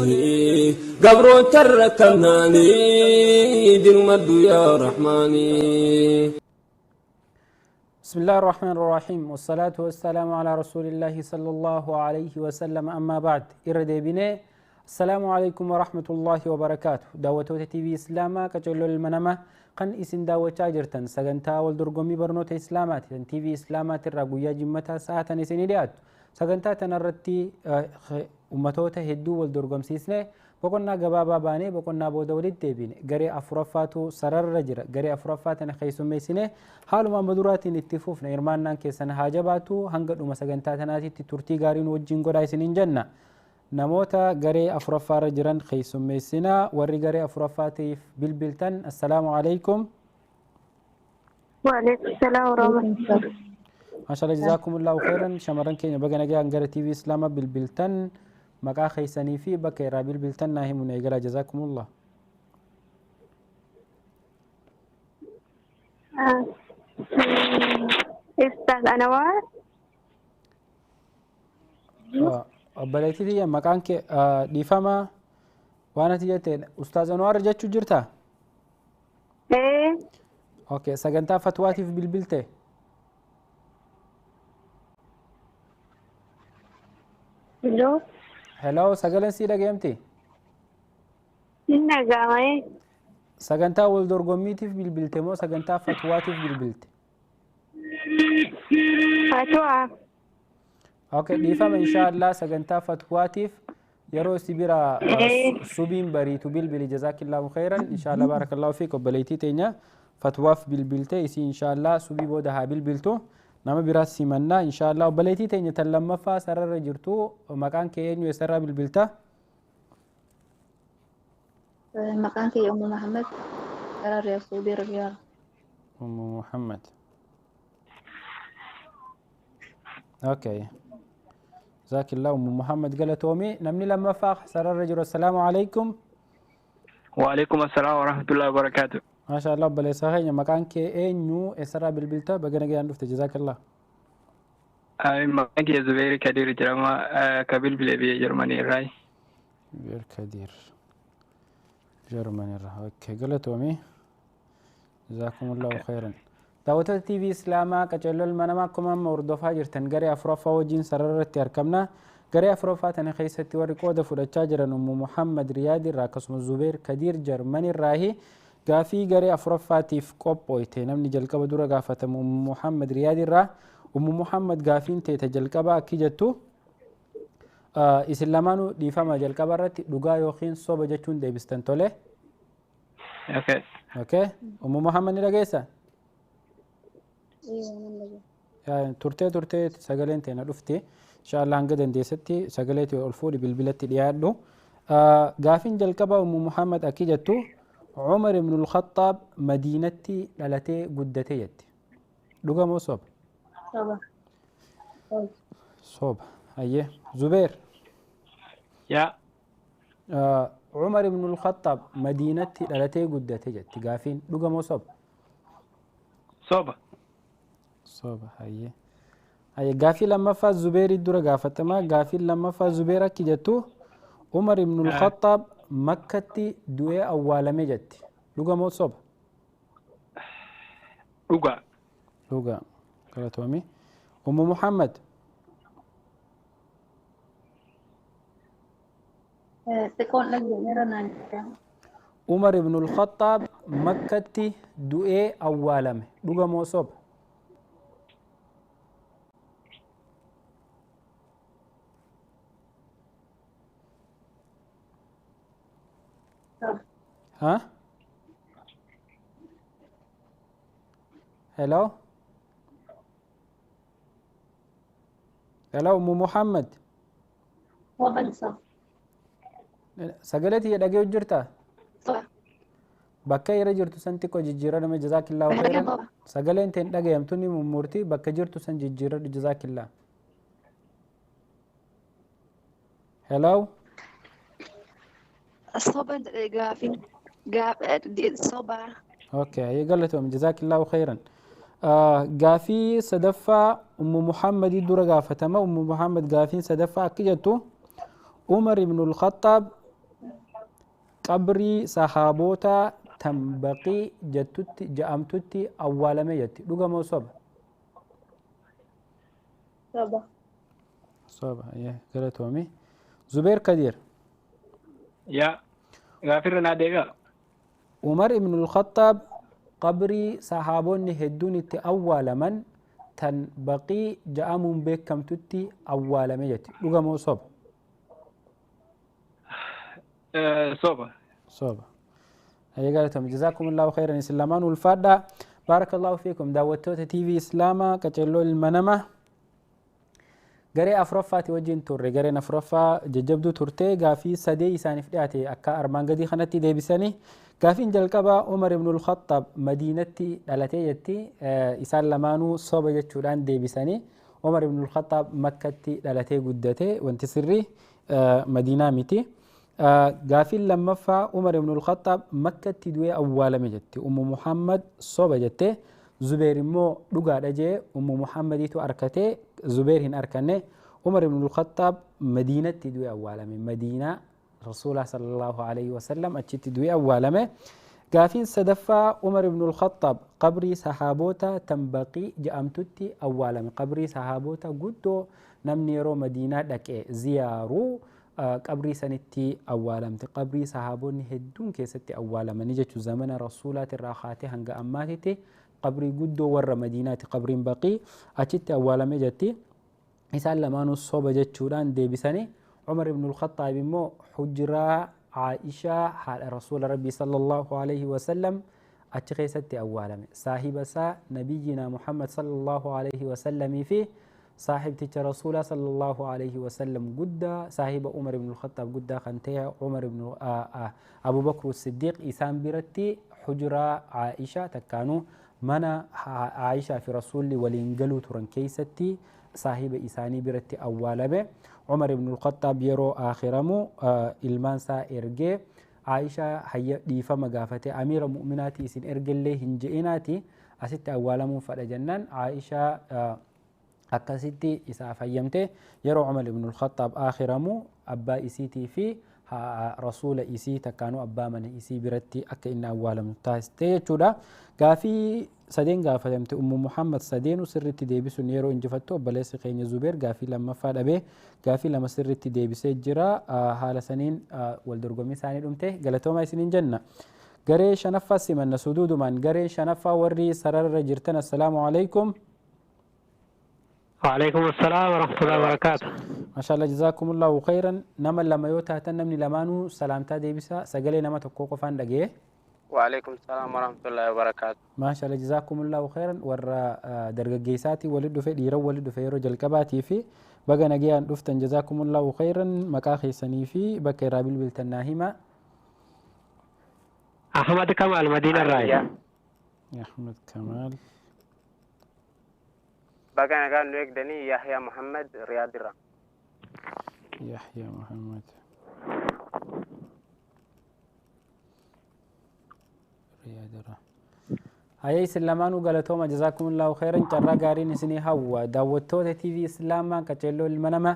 Speaker 7: قبر تركناني دين يا رحماني.
Speaker 2: بسم الله الرحمن الرحيم والصلاة والسلام على رسول الله صلى الله عليه وسلم. أما بعد إردي السلام عليكم ورحمة الله وبركاته. دعوة تي في إسلاما كجلو المنامة قن إسن دعوة تاجرتن سجنتا والدرقمي برنوت إسلامات تي في إسلامات الرقوية جمتها ساعة إسن سجنتا تنرتي أمتوتا هدو والدرقم سيسنة boqonnaa gabaabaa baanee boqonnaa booda walitti deebine garee afuraffaatu sararra jira. Garee afuraffaa tana keessummeessine haaluma amma duraatiin itti fufna. Hirmaannaan keessan haa jabaatu. Hanga dhuma sagantaa tanaatitti turtii gaariin wajjin godhaa isiniin jenna. Namoota garee afuraffaarra jiran keessummeessina. Warri garee afuraffaatiif bilbiltan assalaamu alaikum.
Speaker 3: Waalaikum salaam warahmatullahi.
Speaker 2: Maashaallah jazaakumullahu khairan. Shamarran keenya baga nagaan gara TV Islaamaa bilbiltan. Maqaa keessanii fi bakka irraa bilbiltan naa himuun eegala. Jazaakumullah.
Speaker 3: Ustaaz Anwaar.
Speaker 2: Obboleettii tiyya maqaan kee dhiifama waan ati jette Ustaaz Anwaar jechuu jirtaa?
Speaker 3: Ee.
Speaker 2: Okay, sagantaa fatwaatiif bilbilte?
Speaker 3: Hello.
Speaker 2: Hello, sagaleen sii dhaga'amti?
Speaker 3: Hin dhaga'amee.
Speaker 2: Sagantaa wal dorgommiitiif bilbilte moo sagantaa fatwaatiif bilbilte?
Speaker 3: Fatwaa.
Speaker 2: Okay, dhiifama inshaallah sagantaa fatwaatiif yeroo si bira subiin bariitu bilbili. Jazaakillahu khairan. Inshaallah baarakallahu fiik. Obboleettii teenya fatwaaf bilbilte isii inshaallah subii booda haa bilbiltu. Nama biraas simannaa inshaallah. Obboleettii teenya tan lammaffaa sararra jirtu maqaan kee eenyu eessarraa bilbilta?
Speaker 8: Maqaan kee Ummu Muhammad gara Riyaad Saudi Arabiyaa.
Speaker 2: Ummu Muhammad. Okay. Jazaakillah Ummu Muhammad galatoomi. Namni lammaffaa sararra jiru assalaamu alaikum.
Speaker 6: Waalaikum assalaam warahmatullahi wabarakaatuh.
Speaker 2: Maashaallah obboleessaa keenya maqaan kee eenyu eessarraa bilbilta? Baga nagaan dhufte. Jazaakillah.
Speaker 6: Maqaan kee Zubeer Kadir jedhama. Ka bilbile biyya Jarmanii irraa.
Speaker 2: Zubeer Kadir Jarmanii irraa. Okay, galatoomi. Jazaakumullahu khairan. Daawwattoota TV Islaamaa qaceelloo ilma namaa akkuma amma hordofaa jirtan garee afuraffaa wajjin sararratti argamna. Garee afuraffaa tana keessatti warri qooda fudhachaa jiran Ummu Muhammad Riyaad irraa akkasumas Zubeer Kadir Jarmanii irraahi. Gaafii garee afuraffaatiif qophooyte namni jalqaba dura gaafatamu Ummu Muhammad Riyaad irraa. Ummu Muhammad gaafiin teete jalqaba akki jettu isin lamaanuu dhiifama jalqaba irratti dhugaa yookiin soba jechuun deebistan tole.
Speaker 6: Okay.
Speaker 2: Okay. Ummu Muhammad ni dhageessa? Turtee sagaleen teena dhufti. Inshaallah hanga dandeessetti sagalee tee ol fuudhi bilbilatti dhiyaadhu. Gaafiin jalqaba Ummu Muhammad akki jettu Umar ibn al-Khattab Madiinatti dhalatee guddate jetti. Dhuga moo soba?
Speaker 8: Soba.
Speaker 2: Soba. Ayyee. Zubeer.
Speaker 6: Yaa.
Speaker 2: Umar ibn al-Khattab Madiinatti dhalatee guddate jetti. Gaafiin dhuga moo soba?
Speaker 6: Soba.
Speaker 2: Soba. Ayyee. Ayyee gaafii lammaffaa Zubeerii dura gaafatama. Gaafii lammaffaa Zubeer akki jettu Umar ibn al-Khattab Makkatti du'ee awwaalame jetti. Dhuga moo soba?
Speaker 6: Dhuga.
Speaker 2: Dhuga. Galatoomii. Ummu Muhammad.
Speaker 8: Xiqqoon dhageenyeera naan jedha.
Speaker 2: Umar ibn al-Khattaab Makkatti du'ee awwaalame. Dhuga moo soba? Huh? Hello? Hello, Ummu Muhammad. Sagalee tiyya dhagee jirtaa? Bakka irra jirtu san xiqqoo jijjiiradhame jazaakillaahu khayran. Sagaleen teen dhagayamtu ni mummurti bakka jirtu san jijjiiradhu jazaakillaa. Hello?
Speaker 4: Soba gaafii soba.
Speaker 2: Okay, galatoom jazaakillaahu khayran. Gaafii sadaffaa Ummu Muhammadii dura gaafatama. Ummu Muhammad gaafiin sadaffaa akka jettu Umar ibn al-Khattaab qabrii sahaabota tan Baqii jettutti ja'amtutti awwaalame jetti. Dhuga moo soba?
Speaker 4: Soba.
Speaker 2: Soba, galatoomi. Zubeer Kadir.
Speaker 6: Yaa gaafirra naa deebi'a.
Speaker 2: Umar ibn al-Khattaab qabrii sahaabonni hedduun itti awwaalaman tan Baqii ja'amuun beekamtutti awwaalame jetti. Dhuga moo soba?
Speaker 6: Soba.
Speaker 2: Soba. Galatoom jazakumullahu khayran isin lamaan ulfaadha. Barakallahu fiikum daawwattoota TV Islaamaa qaceelloo ilma namaa. Garee afuraffaati wajjin turre. Gareen afuraffaa jajjabduu turte. Gaafii sadee isaaniif dhiyaate akka armaan gadii kanatti deebisanii. Gaafiin jalqabaa Umar ibn al-Khattaab Madiinatti dhalatee jetti. Isaan lamaanuu soba jechuudhaan deebisanii. Umar ibn al-Khattaab Makkatti dhalatee guddate. Wanti sirrii Madiinaa miti. Gaafiin lammaffaa Umar ibn al-Khattaab Makkatti du'ee awwaalame jetti. Ummu Muhammad soba jette. Zubeer immoo dhugaadha jee Ummu Muhammadiitu arkatee Zubeer hin arkanne. Umar ibn al-Khattaab Madiinatti du'ee awwaalame. Madiinaa Rasuula sallallahu alayhi wasallam achitti du'ee awwaalame. Gaafiin sadaffaa Umar ibn al-Khattaab qabrii sahaabota tan Baqii ja'amtutti awwaalame. Qabrii sahaabota guddoo namni yeroo Madiinaa dhaqe ziyaaruu qabrii sanitti awwaalamte. Qabrii sahaabonni hedduun keessatti awwaalamanii jechuun zamana rasuulaati irraa kaatee hanga ammaatitti qabrii guddoo warra Madiinaati qabriin Baqii achitti awwaalame jetti. Isaan lamaanuu soba jechuudhaan deebisanii. Umar ibn al-Khattaab immoo hujiraa Aishaa haadha rasuula rabbii sallallahu alayhi wasallam achi keessatti awwaalame. Saahiba isaa nabiyyinaa Muhammad sallallahu alayhi wasallamii fi saahibticha rasuula sallallahu alayhi wasallam guddaa saahiba Umar ibn al-Khattaab guddaa kan ta'e Umar ibn Abu Bakr as-Siddiq isaan biratti hujuraa Aishaa takkaanuu mana Aishaa fi rasuulli waliin galuu turan keessatti saahiba isaanii biratti awwaalame. Umar ibn al-Khattaab yeroo aakhiramu ilmaan isaa ergee Aishaa hayya dhiifama gaafate amiira mu'minaati isin ergellee hin je'inaati asitti awwaalamuu fadha jennaan Aishaa akkasitti isaaf hayyamte. Yeroo Umar ibn al-Khattaab aakhiramu abbaa isiitii fi rasuula isii takkaanuu abbaa mana isii biratti akka inni awwaalamu taasiste jechuudha. Gaafii sadeen gaafatamte Ummu Muhammad sadeenuu sirriitti deebisuun yeroo injifattu obboleessi keenya Zubeer gaafii lammaffaa dhabee gaafii lama sirriitti deebisee jira. Haala saniin wal dorgommii isaanii dhumte galatoomaa isiniin jenna. Garee shanaffaa simanna suduudumaan. Garee shanaffaa warri sararra jirtan assalaamu alaikum.
Speaker 9: وعليكم السلام ورحمة الله وبركاته.
Speaker 2: ما شاء الله جزاكم الله خيرا. نما لما يوتا تنمني لمانو سلامتا ديبسا سجلي نما تكوكو فان دقيه.
Speaker 10: وعليكم السلام ورحمة الله وبركاته.
Speaker 2: ما شاء الله جزاكم الله خيرا. ور درجيساتي ولدو في ديرو ولدو في رجل كباتي في بقى نجيان دفتن جزاكم الله خيرا. مكاخي سنيفي بكي رابل بالتناهمة.
Speaker 9: أحمد كمال مدينة الراي.
Speaker 2: أحمد كمال.
Speaker 10: بقى نقال نويك يحيى محمد رياض الرا.
Speaker 2: يحيى محمد رياض الرا. هاي سلمان وقالتهم جزاكم الله خيرا. جرا قارين سني هوا داوتو تي في اسلاما كتلو المنما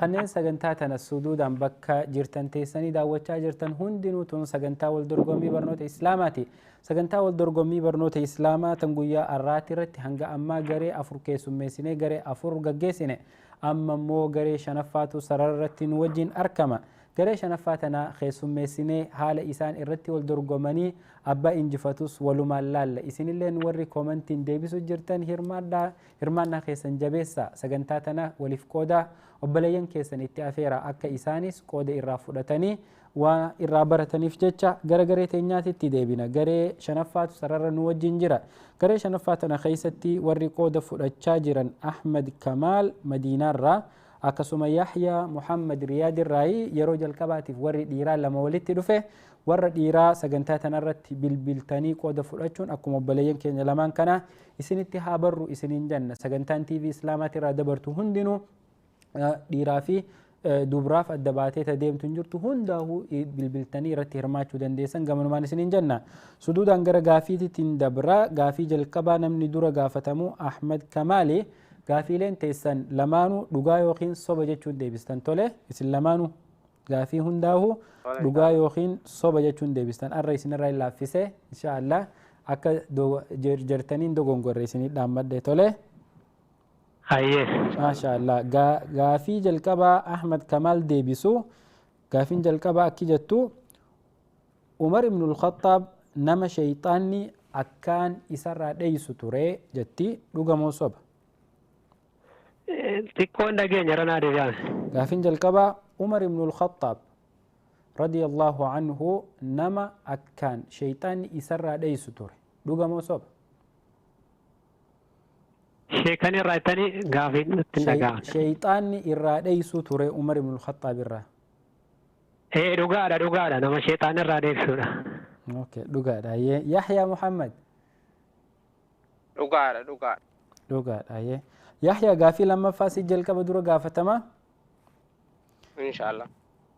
Speaker 2: Kanneen sagantaa tana suduudhaan bakka jirtan teessanii daawwachaa jirtan hundinuu tun sagantaa wal dorgommii barnoota Islaamaati. Sagantaa wal dorgommii barnoota Islaamaa tan guyyaa har'aati irratti hanga ammaa garee 4 keessummeessinee garee 4 gaggeessine. Amma immoo garee 5ffaatu sarara irratti nu wajjin argama. Garee 5ffaa tana keessummeessinee haala isaan irratti wal dorgomanii abbaa injifatus walumaan laalla. Isinilleen warri koomantiin deebisu jirtan hirmaannaa keessan jabeessa. Sagantaa tana waliif qoodaa obboleeyyan keessan itti afeera akka isaanis qooda irraa fudhatanii waa irraa barataniif jecha gara garee teenyaatitti deebina. Garee 5ffaatu sarara nu wajjin jira. Garee 5ffaa tana keessatti warri qooda fudhachaa jiran Ahmad Kamaal Madiinaarraa akkasuma Yahya Muhammad Riyaadirraayi yeroo jalqabaatiif warri dhiiraa 2 walitti dhufe. Warra dhiiraa sagantaa tanarratti bilbiltanii qooda fudhachuun akkuma obboleeyyan keenya lamaan kana isinitti haa barru isiniin jenna. Sagantaan TV Islaamaatirraa dabartu hundinuu dhiiraa fi dubraaf adda baatee deemtu hin jirtu. Hundaa'uu bilbiltanii irratti hirmaachuu dandeessan gamanumaan isiniin jenna. Suduudhaan gara gaafiitiin dabra. Gaafii jalqabaa namni dura gaafatamu Ahmad Kamaali. Gaafiileen teessan lamaanuu dhugaa yookiin soba jechuun deebistan. Tole isin lamaanuu gaafii hundaa'uu dhugaa yookiin soba jechuun deebistan. Arra isinirraa hin laaffise inshaallah akka jirtaniin dogongorre isinii dhaammadhe. Tole.
Speaker 9: Hayyee.
Speaker 2: Maashaallah. Gaafii jalqabaa Ahmad Kamaal deebisu. Gaafiin jalqabaa akki jettu Umar ibn al-Khattaab nama shayxaanni akkaan isarraa dheeysu ture jetti. Dhugamoo soba?
Speaker 9: Xiqqoon dhageenya ranaa deebi'ame.
Speaker 2: Gaafiin jalqabaa Umar ibn al-Khattaab radiyallahu anhu nama akkaan shayxaanni isarraa dheeysu ture. Dhugamoo soba?
Speaker 9: Sheekan irraa ittanii gaafiin nutti dhaga'ame.
Speaker 2: Shayxaanni irraa dheeysuu ture Umar ibn al-Khattaab irraa.
Speaker 9: Dhugaadha dhugaadha nama shayxaan irraa dheessuudha.
Speaker 2: Okay, dhugaadha. Yahya Muhammad.
Speaker 10: Dhugaadha dhugaadha.
Speaker 2: Dhugaadha. Yahya gaafii lammaffaa si jalqaba dura gaafatama.
Speaker 10: Inshaallah.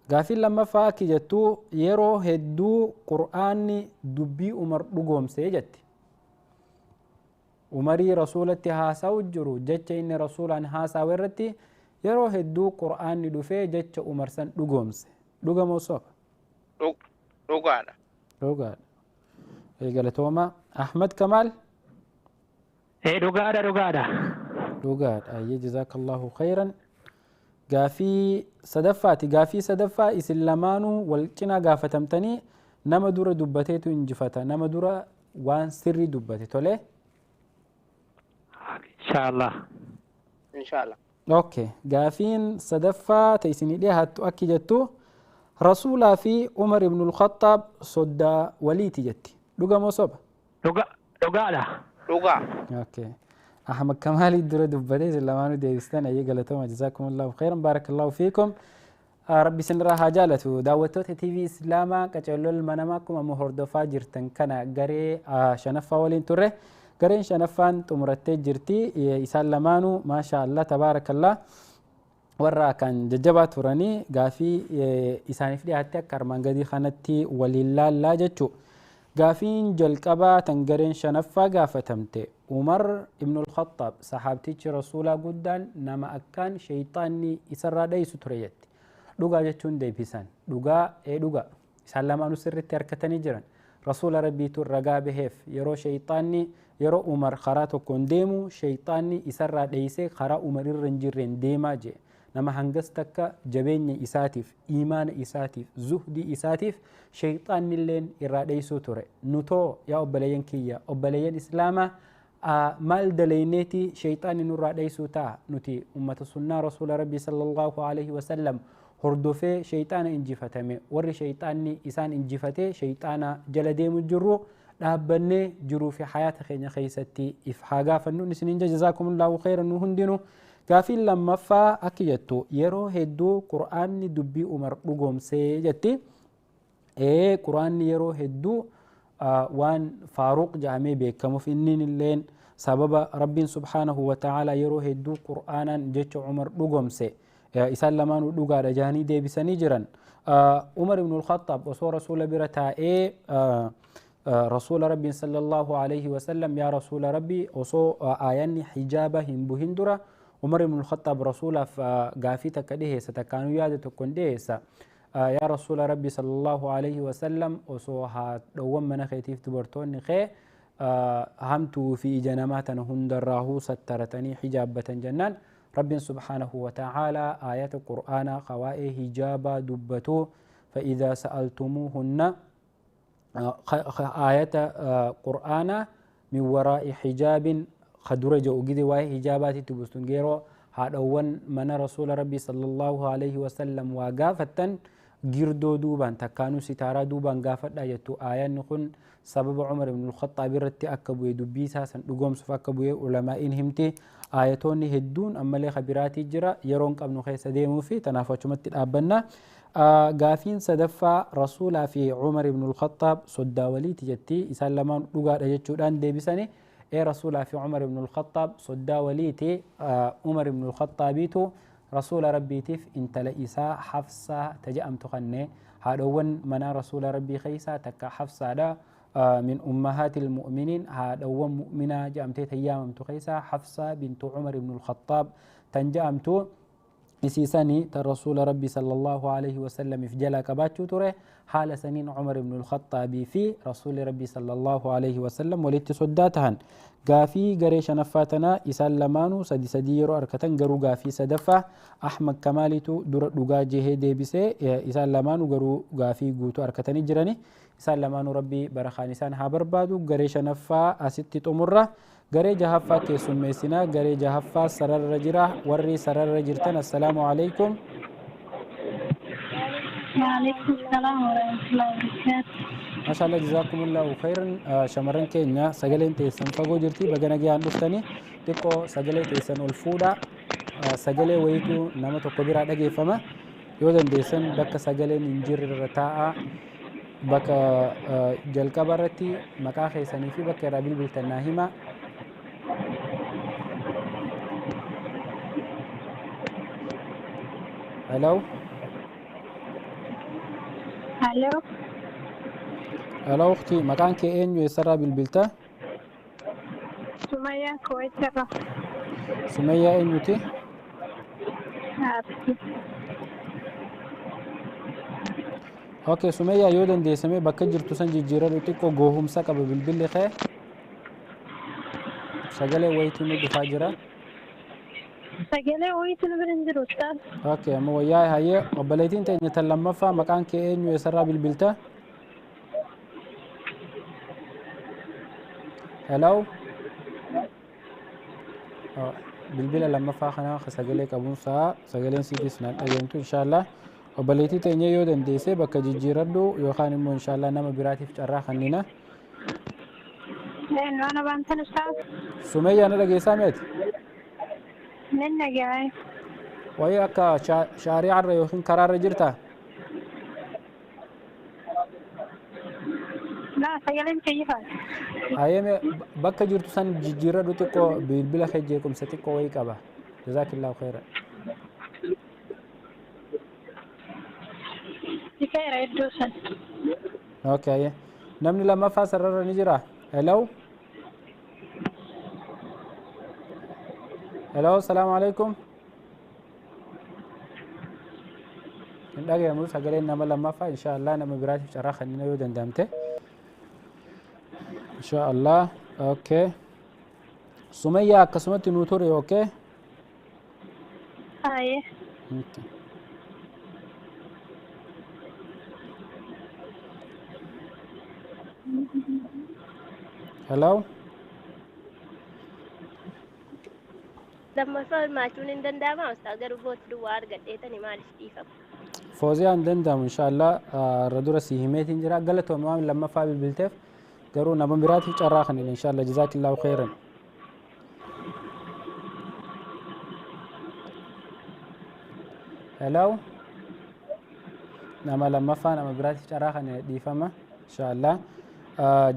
Speaker 2: Gaafii lammaffaa akki jettu yeroo hedduu Qur'aanni dubbii Umar dhugoomsee jetti. Umarii rasuulatti haasa'u jiru jecha inni rasuulaan haasa'u irratti yeroo hedduu Qur'aanni dhufee jecha Umar san dhugoomse. Dhugamoo soba?
Speaker 10: Dhugaadha.
Speaker 2: Dhugaadha. Galatooma. Ahmad Kamaal.
Speaker 9: Dhugaadha dhugaadha.
Speaker 2: Dhugaadha. Jazaakallahu khayran. Gaafii sadaffaati. Gaafii sadaffaa isin lamaanuu wal cinaa gaafatamtanii nama dura dubbateetu injifata. Nama dura waan sirrii dubbate. Tole.
Speaker 9: Inshaallah.
Speaker 10: Inshaallah.
Speaker 2: Okay. Gaafiin sadaffaa ta isinii dhiyaattu akki jettu Rasuulaa fi Umar ibn al-Khattaab soddaa waliiti jetti. Dhugamoo soba?
Speaker 9: Dhugaadha.
Speaker 10: Dhugaa.
Speaker 2: Okay. Ahmad Kamaali dura dubbatee isin lamaanuu deebistan. Ayyee galatooma. Jazaakumullahu khayran. Baarakallahu fiikum. Rabbi isinirraa haa jaalatu. Daawwattoota TV Islaamaa qaceelloo ilma namaa akkuma amma hordofaa jirtan kana garee 5ffaa waliin turre. Gareen 5ffaan xumurattee jirti. Isaan lamaanuu maasha Allah tabaarakallah warra kan jajjabaa turanii gaafii isaaniif dhiyaatte akka armaan gadii kanatti waliin laallaa jechuu. Gaafiin jalqabaa tan gareen 5ffaa gaafatamte Umar ibn al-Khattaab sahaabtichi rasuulaa guddaan nama akkaan shayxaanni isarraa dheeysu ture jetti. Dhugaa jechuun deebisan. Dhugaa dhugaa. Isaan lamaanuu sirriitti harkatanii jiran. Rasuula rabbiitu ragaa baheef yeroo shayxaanni yeroo Umar karaa tokkoon deemu shayxaanni isarraa dheeysee karaa Umar irra hin jirreen deemaa jee. Nama hangas takka jabeenya isaatiif, iimaana isaatiif, zuhdii isaatiif shayxaanni illeen irraa dheeysuu ture. Nutoo yaa obboleeyyan kiyya, obboleeyyan Islaamaa maal dalayneeti shayxaanni nurraa dheeysuu ta'a. Nuti ummata sunnaa rasuula rabbii sallallahu alaihi wasallam hordofee shayxaana injifatame. Warri shayxaanni isaan injifatee shayxaana jala deemu jirru dhaabbannee jiruu fi hayaata keenya keessatti if haa gaafannu. Isiniin jazaakumullahu khayran nu hundinuu. Gaafiin lammaffaa akki jettu yeroo hedduu Qur'aanni dubbii Umar dhugoomsee jetti. Qur'aanni yeroo hedduu waan Faaruq jedhamee beekamuuf inni illeen sababa Rabbiin subhaanahu wa ta'ala yeroo hedduu Qur'aanaan jecha Umar dhugoomse. Isaan lamaanuu dhugaadha jedhanii deebisanii jiran. Umar ibn al-Khattaab osoo rasuula bira taa'ee rasuula rabbiin sallallahu alaihi wasallam yaa rasuula rabbii osoo aayanni hijaaba hin buhin dura Umar ibn al-Khattaab rasuulaaf gaafii takka dhiheessa, takkaanuu yaada tokko hin dhiheessa. Yaa rasuula rabbi sallallahu alaihi wasallam, osoo haadhawwan mana keetiif dubartoonni kee hamtuu fi ija namaa tana hundarraahuu sattaratanii hijaabbatan jennaan, rabbiin subhaanahu wa ta'aalaa aayata qur'aanaa qawaa'ee hijaabaa dubbatu, فإذا سألتموهن، آية قرآن من وراء حجاب خدرج وجد واي حجابات تبستون غيرو هادوان من رسول ربي صلى الله عليه وسلم وقافتا girdoo duubaan takkaanuu sitaaraa duubaan gaafadhaa jettu. Aayanni kun sababa Umar ibn al-Khattaab irratti akka bu'e, dubbii isaa san dhugoomsuuf akka bu'e ulamaa'iin himti. Aayatoonni hedduun ammallee kabiraatii jira, yeroon qabnu keessa deemuu fi tanaaf achumatti dhaabbanna. Gaafiin sadaffaa rasuulaa fi Umar ibn al-Khattaab soddaa waliiti jetti. Isaan lamaan dhugaadha jechuudhaan deebisani. Ee, rasuulaa fi Umar ibn al-Khattaab soddaa waliiti. Umar ibn al-Khattaabiitu rasuula rabbiitiif intala isaa Hafsaa taja'amtu kannee. Haadhowwan manaa rasuula rabbii keessaa takka Hafsaadha. Min ummahaati ilmu'miniin, haadhowwan mu'minaa jedhamtee tayyaamamtu keessaa Hafsaa bintu Umar ibn al-Khattaab tan jedhamtu isiisanii tan rasuula rabbii sallallahu alaihi wasallamiif jalaa qabaachuu ture. Haala saniin Umar ibn al-Khattaabii fi rasuuli rabbii sallallahu alaihi wasallam walitti soddaa tahan. Gaafii garee shanaffaa tanaa isaan lamaanuu sadi sadii yeroo argatan, garuu gaafii sadaffaa Ahmad Kamaalitu dura dhugaa jehee deebisee. Isaan lamaanuu garuu gaafii guutuu argatanii jirani. Isaan lamaanuu rabbii barakaan isaan haa barbaadu. Garee shanaffaa asitti xumurra, garee jahaffaa keessummeessinaa. Garee jahaffaa sararra jira. Warri sararra jirtan, assalaamu alaikum.
Speaker 3: وعليكم السلام ورحمة الله وبركاته.
Speaker 2: Maashaallah, jazakumullahu khairan. Shamarran keenya sagaleen teessan fagoo jirti, baga nagaan dhuftani. Xiqqoo sagalee teessan ol fuudha. Sagalee wayitu nama tokko biraa dhageeffama. Yoo dandeessan bakka sagaleen hin jirre irra taa'a. Bakka jalqaba irratti maqaa keessanii fi bakka irraa bilbiltan naa hima. Hello.
Speaker 3: Hello.
Speaker 2: Hello ukhti, maqaan kee eenyu, eessarraa bilbilta?
Speaker 3: Sumayyaa, Kuwaitirra.
Speaker 2: Sumayyaa eenyuti?
Speaker 3: Abdi.
Speaker 2: Okay, Sumayyaa, yoo dandeessame bakka jirtu san jijjiiradhu, xiqqoo goohumsa qaba bilbilli kee. Sagalee wayitu nu dhufaa jira.
Speaker 3: Sagalee wayitu nu bira hin jiru, ustaaz.
Speaker 2: Okay, amma wayyaa. Hayyee, obboleettiin teenya tan lammaffaa, maqaan kee eenyu, eessarraa bilbilta? Hello. Bilbila lammaffaa kana sagalee qabuunsaa sagaleen siitis naan dhageemtu. Inshaallah, obboleettii teenya, yoo dandeesse bakka jijjiiradhu yookaan immoo inshaallah nama biraatiif carraa kennina.
Speaker 3: Eenyu, ana baantan, ustaaz?
Speaker 2: Sumayyaa, na dhageessaa meeti?
Speaker 3: Nin dhagaye.
Speaker 2: Wayii akka shaari'aarra yookiin karaarra jirtaa?
Speaker 3: Laa, sagaleen kiyyifaadha.
Speaker 2: Hayyame, bakka jirtu san jijjiiradhu, xiqqoo bilbila kee jeequmsa xiqqoo wayii qaba. Jazaakillahu khairan.
Speaker 3: Ifeera iddoo san.
Speaker 2: Okay, hayyee. Namni lammaffaa sararra ni jira. Hello. Hello, salaamu alaikum. Hin dhagayamu sagaleen nama lammaffaa. Inshaallah, nama biraatiif carraa kennina yoo danda'amte. Inshaallah. Okay. Sumayyaa, akkasumatti nuu ture, okay?
Speaker 3: Hayyee.
Speaker 2: Okay. Hello.
Speaker 5: Lammaffaa hirmaachuun hin danda'amaa, ustaaz? Garuu vote duwwaa argadheetani, maaliif dhiifama?
Speaker 2: Fooziyaan danda'amu inshaallah, irra dura si himeetiin jira. Galatoome waan lammaffaa bilbilteef, garuu nama biraatiif carraa kan inshaallah. Jazaakillahu khairan. Hello. Nama lammaffaa nama biraatiif carraa kan dhiifama inshaallah.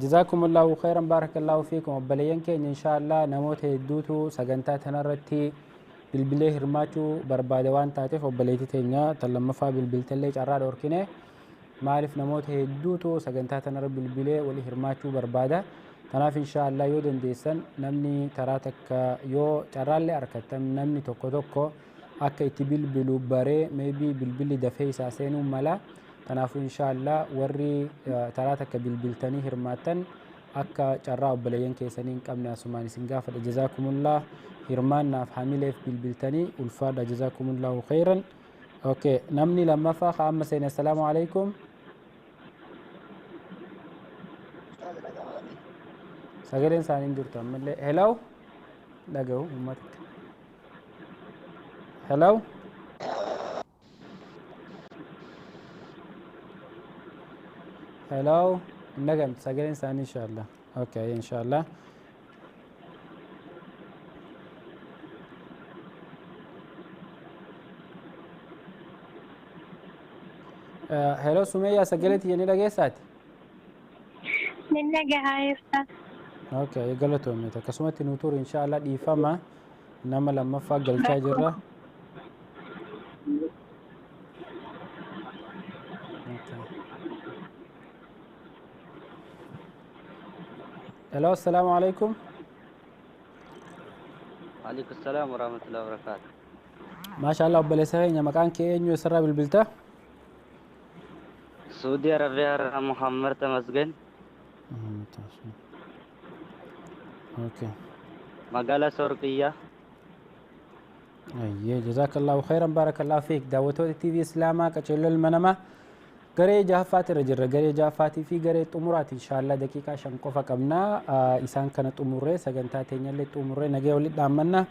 Speaker 2: Jazakumullahu khairan, barakallahu fiikum, obboleeyyan keenya. Inshaallah, namoota hedduutu sagantaa tanarratti bilbilee hirmaachuu barbaada waan taateef, obboleettii teenya tan lammaffaa bilbiltellee carraa dhorkine. Maaliif? Namoota hedduutu sagantaa tanarra bilbilee walii hirmaachuu barbaada. Kanaaf inshaallah yoo dandeessan namni taraa takka yoo carraallee argattan namni tokko tokko akka itti bilbilu baree maybe bilbilli dafee isaa seenuu mala. Kanaafuu inshaallah warri taraa takka bilbiltanii hirmaattan akka carraa obboleeyyan keessanii hin qabne asumaan isin gaafadha. Jazaakumullah hirmaannaaf hamileef bilbiltanii ulfaadha. Jazaakumullahu khayran. Okay, namni lammaffaa ka amma seene. Assalaamu alaikum. Sagaleen isaanii hin jirtu ammallee. Hello, dhagahu uummata. Hello, hello, hin dhagamtu sagaleen isaanii inshaallah. Okay, inshaallah. Hello Sumayyaa, sagalee tiyya ni dhageessaati?
Speaker 3: Nin dhagahaa ustaaz.
Speaker 2: Okay, galatoomte. Akkasumatti nu turu inshaallah. Dhiifama, nama lammaffaa galchaa jirra. Okay. Hello, assalaamu alaikum.
Speaker 11: وعليكم السلام ورحمة الله وبركاته.
Speaker 2: Maasha Allah, obboleessa keenya, maqaan kee eenyu, eessarraa bilbilta?
Speaker 11: Saudi Arabia, Muhammad Tamasgen.
Speaker 2: Okay.
Speaker 11: Magaalaa Sorqiyyaa.
Speaker 2: Ayyee, jazaakallahu khayran, baarakallahu fiik. Daawwattoota TV Islaamaa qaceelloo ilma namaa, garee jahaffaati irra jirra. Garee jahaffaatii fi garee xumuraati inshaallah. Daqiiqaa 5 qofa qabnaa. Isaan kana xumurree sagantaa teenyallee xumurree nagee walitti dhaammanna.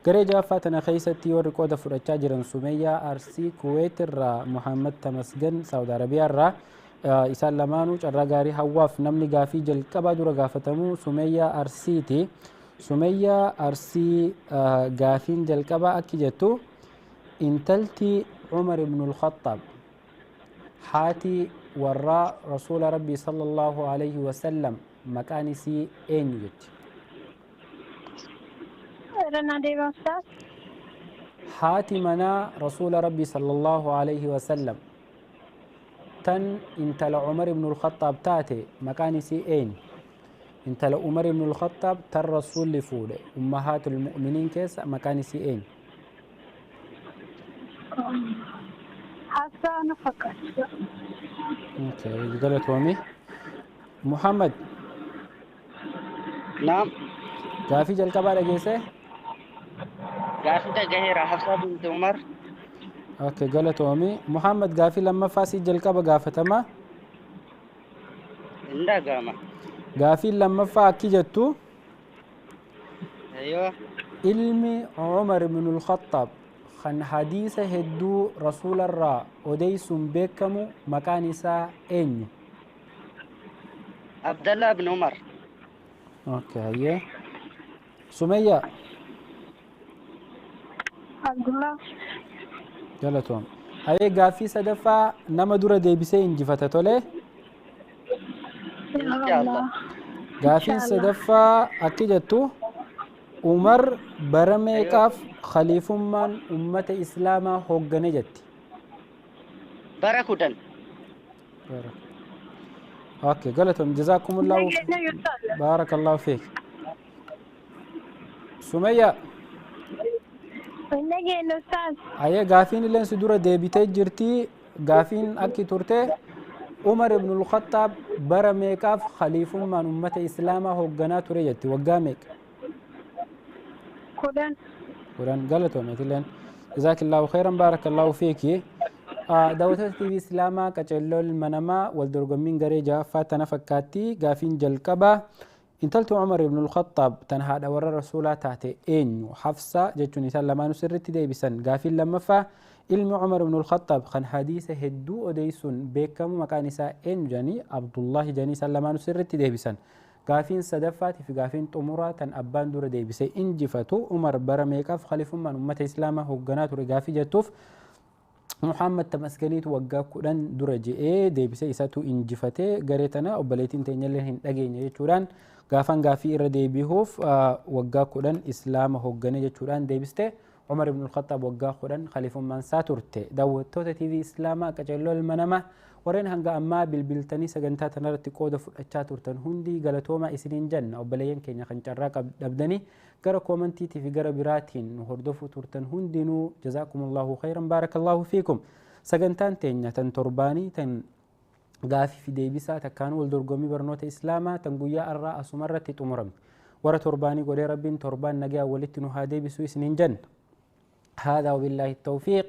Speaker 2: Garee jahaffaa tana keessatti warri qooda fudhachaa jiran Sumeeyyaa Arsii Kuweet irraa, Muhammad Tamasgan Saawud Arabiyaa irraa. Isaan lamaanuu carraa gaarii hawwaaf. Namni gaafii jalqabaa dura gaafatamu Sumeeyyaa Arsiiti. Sumeeyyaa Arsii, gaafiin jalqabaa akki jettu: intalti Umar ibn al-Khattab, haati warraa rasuula Rabbii sallallahu alayhi wasallam, maqaan isii eenyu jetti?
Speaker 3: Irra deebi'a ustaaz.
Speaker 2: Haati manaa rasuula Rabbii sallallahu alayhi wasallam, tan intala Umar ibn al-Khattab taate, maqaan isii eenyu? Intala Umar ibn al-Khattab tan rasuulli fuudhe, ummahaatul mu'miniin keessa, maqaan isii eenyu?
Speaker 3: Hafsaa na fakkaata.
Speaker 2: Okay, galatoomi. Muhammad.
Speaker 11: Naam.
Speaker 2: Gaafii jalqabaa dhageesse?
Speaker 11: Gaafii dhagaheera, Hafsaa binti Umar.
Speaker 2: Okay, galatoomi. Muhammad, gaafii lammaffaa si jalqaba gaafatama.
Speaker 11: Hin dhaga'ama.
Speaker 2: Gaafiin lammaffaa akki jettu:
Speaker 11: Ayyoo.
Speaker 2: Ilmi Umar ibn al-Khattab kan hadiisa hedduu rasuularraa odeessuun beekamu maqaan isaa eenyu?
Speaker 11: Abdallah ibn Umar.
Speaker 2: Okay, hayyee. Sumayya.
Speaker 3: Abdullah.
Speaker 2: Galatoom. Hayyee, gaaffii sadaffaa nama dura deebisee injifata, tole.
Speaker 11: Inshallah.
Speaker 2: Gaaffiin sadaffaa akki jettu: Umar bara meeqaaf khaliifummaan ummata Islaamaa hooggane jetti?
Speaker 11: Bara 10.
Speaker 2: Okay, galatoom. Jazaakumullahu. Baarakallahu fiik. Sumayya.
Speaker 3: Hin dhageenye ustaaz.
Speaker 2: Hayyee, gaafiin illeen si dura deebitee jirti. Gaafiin akki turte: Umar ibn al-Khattab bara meeqaaf khaliifummaan ummata Islaamaa hoogganaa ture jetti, waggaa meeqa?
Speaker 3: 10.
Speaker 2: 10. Galatoomeet illeen. Jazaakillaahu khayran, baarakallahu fiiki. Daawwattoota TV Islaamaa qaceelloo ilma namaa, wal dorgommiin garee ja'affaa tana fakkaatti. Gaafiin jalqabaa intalti Umar ibn al-Khattab tan haadha warra rasuulaa taate eenyu? Hafsa jechuun isaan lamaanuu sirriitti deebisan. Gaafiin lammaffaa ilmi Umar ibn al-Khattab kan hadiisa hedduu odeessuun beekamu maqaan isaa eenyu jedhanii, Abdullahi jedhanii isaan lamaanuu sirriitti deebisan. Gaafiin sadaffaatii fi gaafiin xumuraa tan abbaan dura deebisee injifatu, Umar bara meeqaaf khaliifummaan ummata Islaamaa hoogganaa ture gaafii jettuuf, Muhammad Tamasganiitu waggaa 10 dura je'ee deebisee isatu injifatee garee tana. Obboleettiin teenyallee hin dhageenye jechuudhaan gaafan gaafii irra deebi'uuf waggaa 10 Islaama hooggane jechuudhaan deebiste. Umar ibn al-Khattab waggaa 10 khaliifummaan isaa turte. Daawwattoota TV Islaamaa qaceelloo ilma namaa, Warreen hanga ammaa bilbiltanii sagantaa tanarratti qooda fudhachaa turtan hundi galatooma isiniin jenna. Obboleeyyan keenya kan carraa dhabdanii gara koomantiitii fi gara biraatiin nu hordofuu turtan hundinuu jazaakumullahu khayran, baarakallahu fiikum. Sagantaan teenya tan torbaanii tan gaafii fi deebisaa takkaan wal dorgommii barnoota islaamaa tan guyyaa irraa asumarratti xumuramte. Warra torbaanii godhee rabbiin torbaan nagaa walitti nu haa deebisuu isiniin jenna. هذا وبالله التوفيق،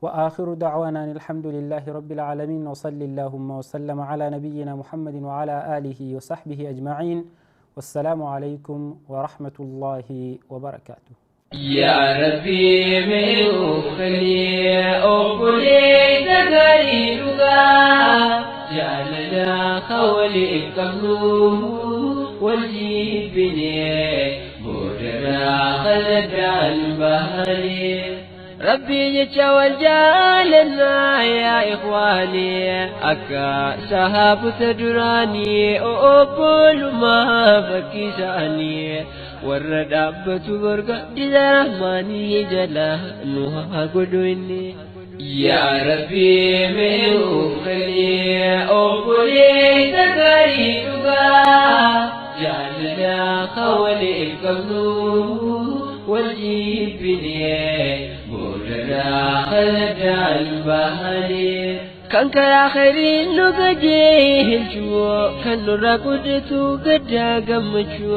Speaker 2: وآخر دعوانا أن الحمد لله رب العالمين، وصلى اللهم وسلم على نبينا محمد وعلى آله وصحبه أجمعين، والسلام عليكم ورحمة الله وبركاته.
Speaker 7: يا ربي من خلي أقولي تقريبا جعلنا خولي قبله والجيبني بودنا خلد البهري ربي يتشوى جالنا يا إخواني أكا سهاب تدراني أقول ما فكيساني ورد أبت برقة رحماني جلا نوها قدويني يا ربي من خلي أقولي تقريبا جعلنا خولي قبله والجيبني بودنا خلد البهري كان كآخرين نقجيه الجو كان نراقدتو قد قمتشو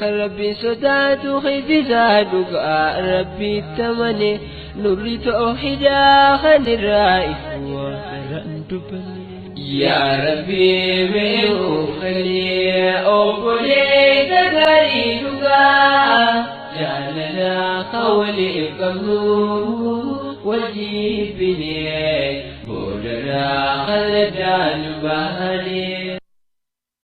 Speaker 7: كان ربي صداتو خيزي زادو ربي التمني نوري توحيدا خل الرائف يا ربي من خلي أقولي تقريبا جعلنا خولي قبله والجيبني بودنا خلد البهري.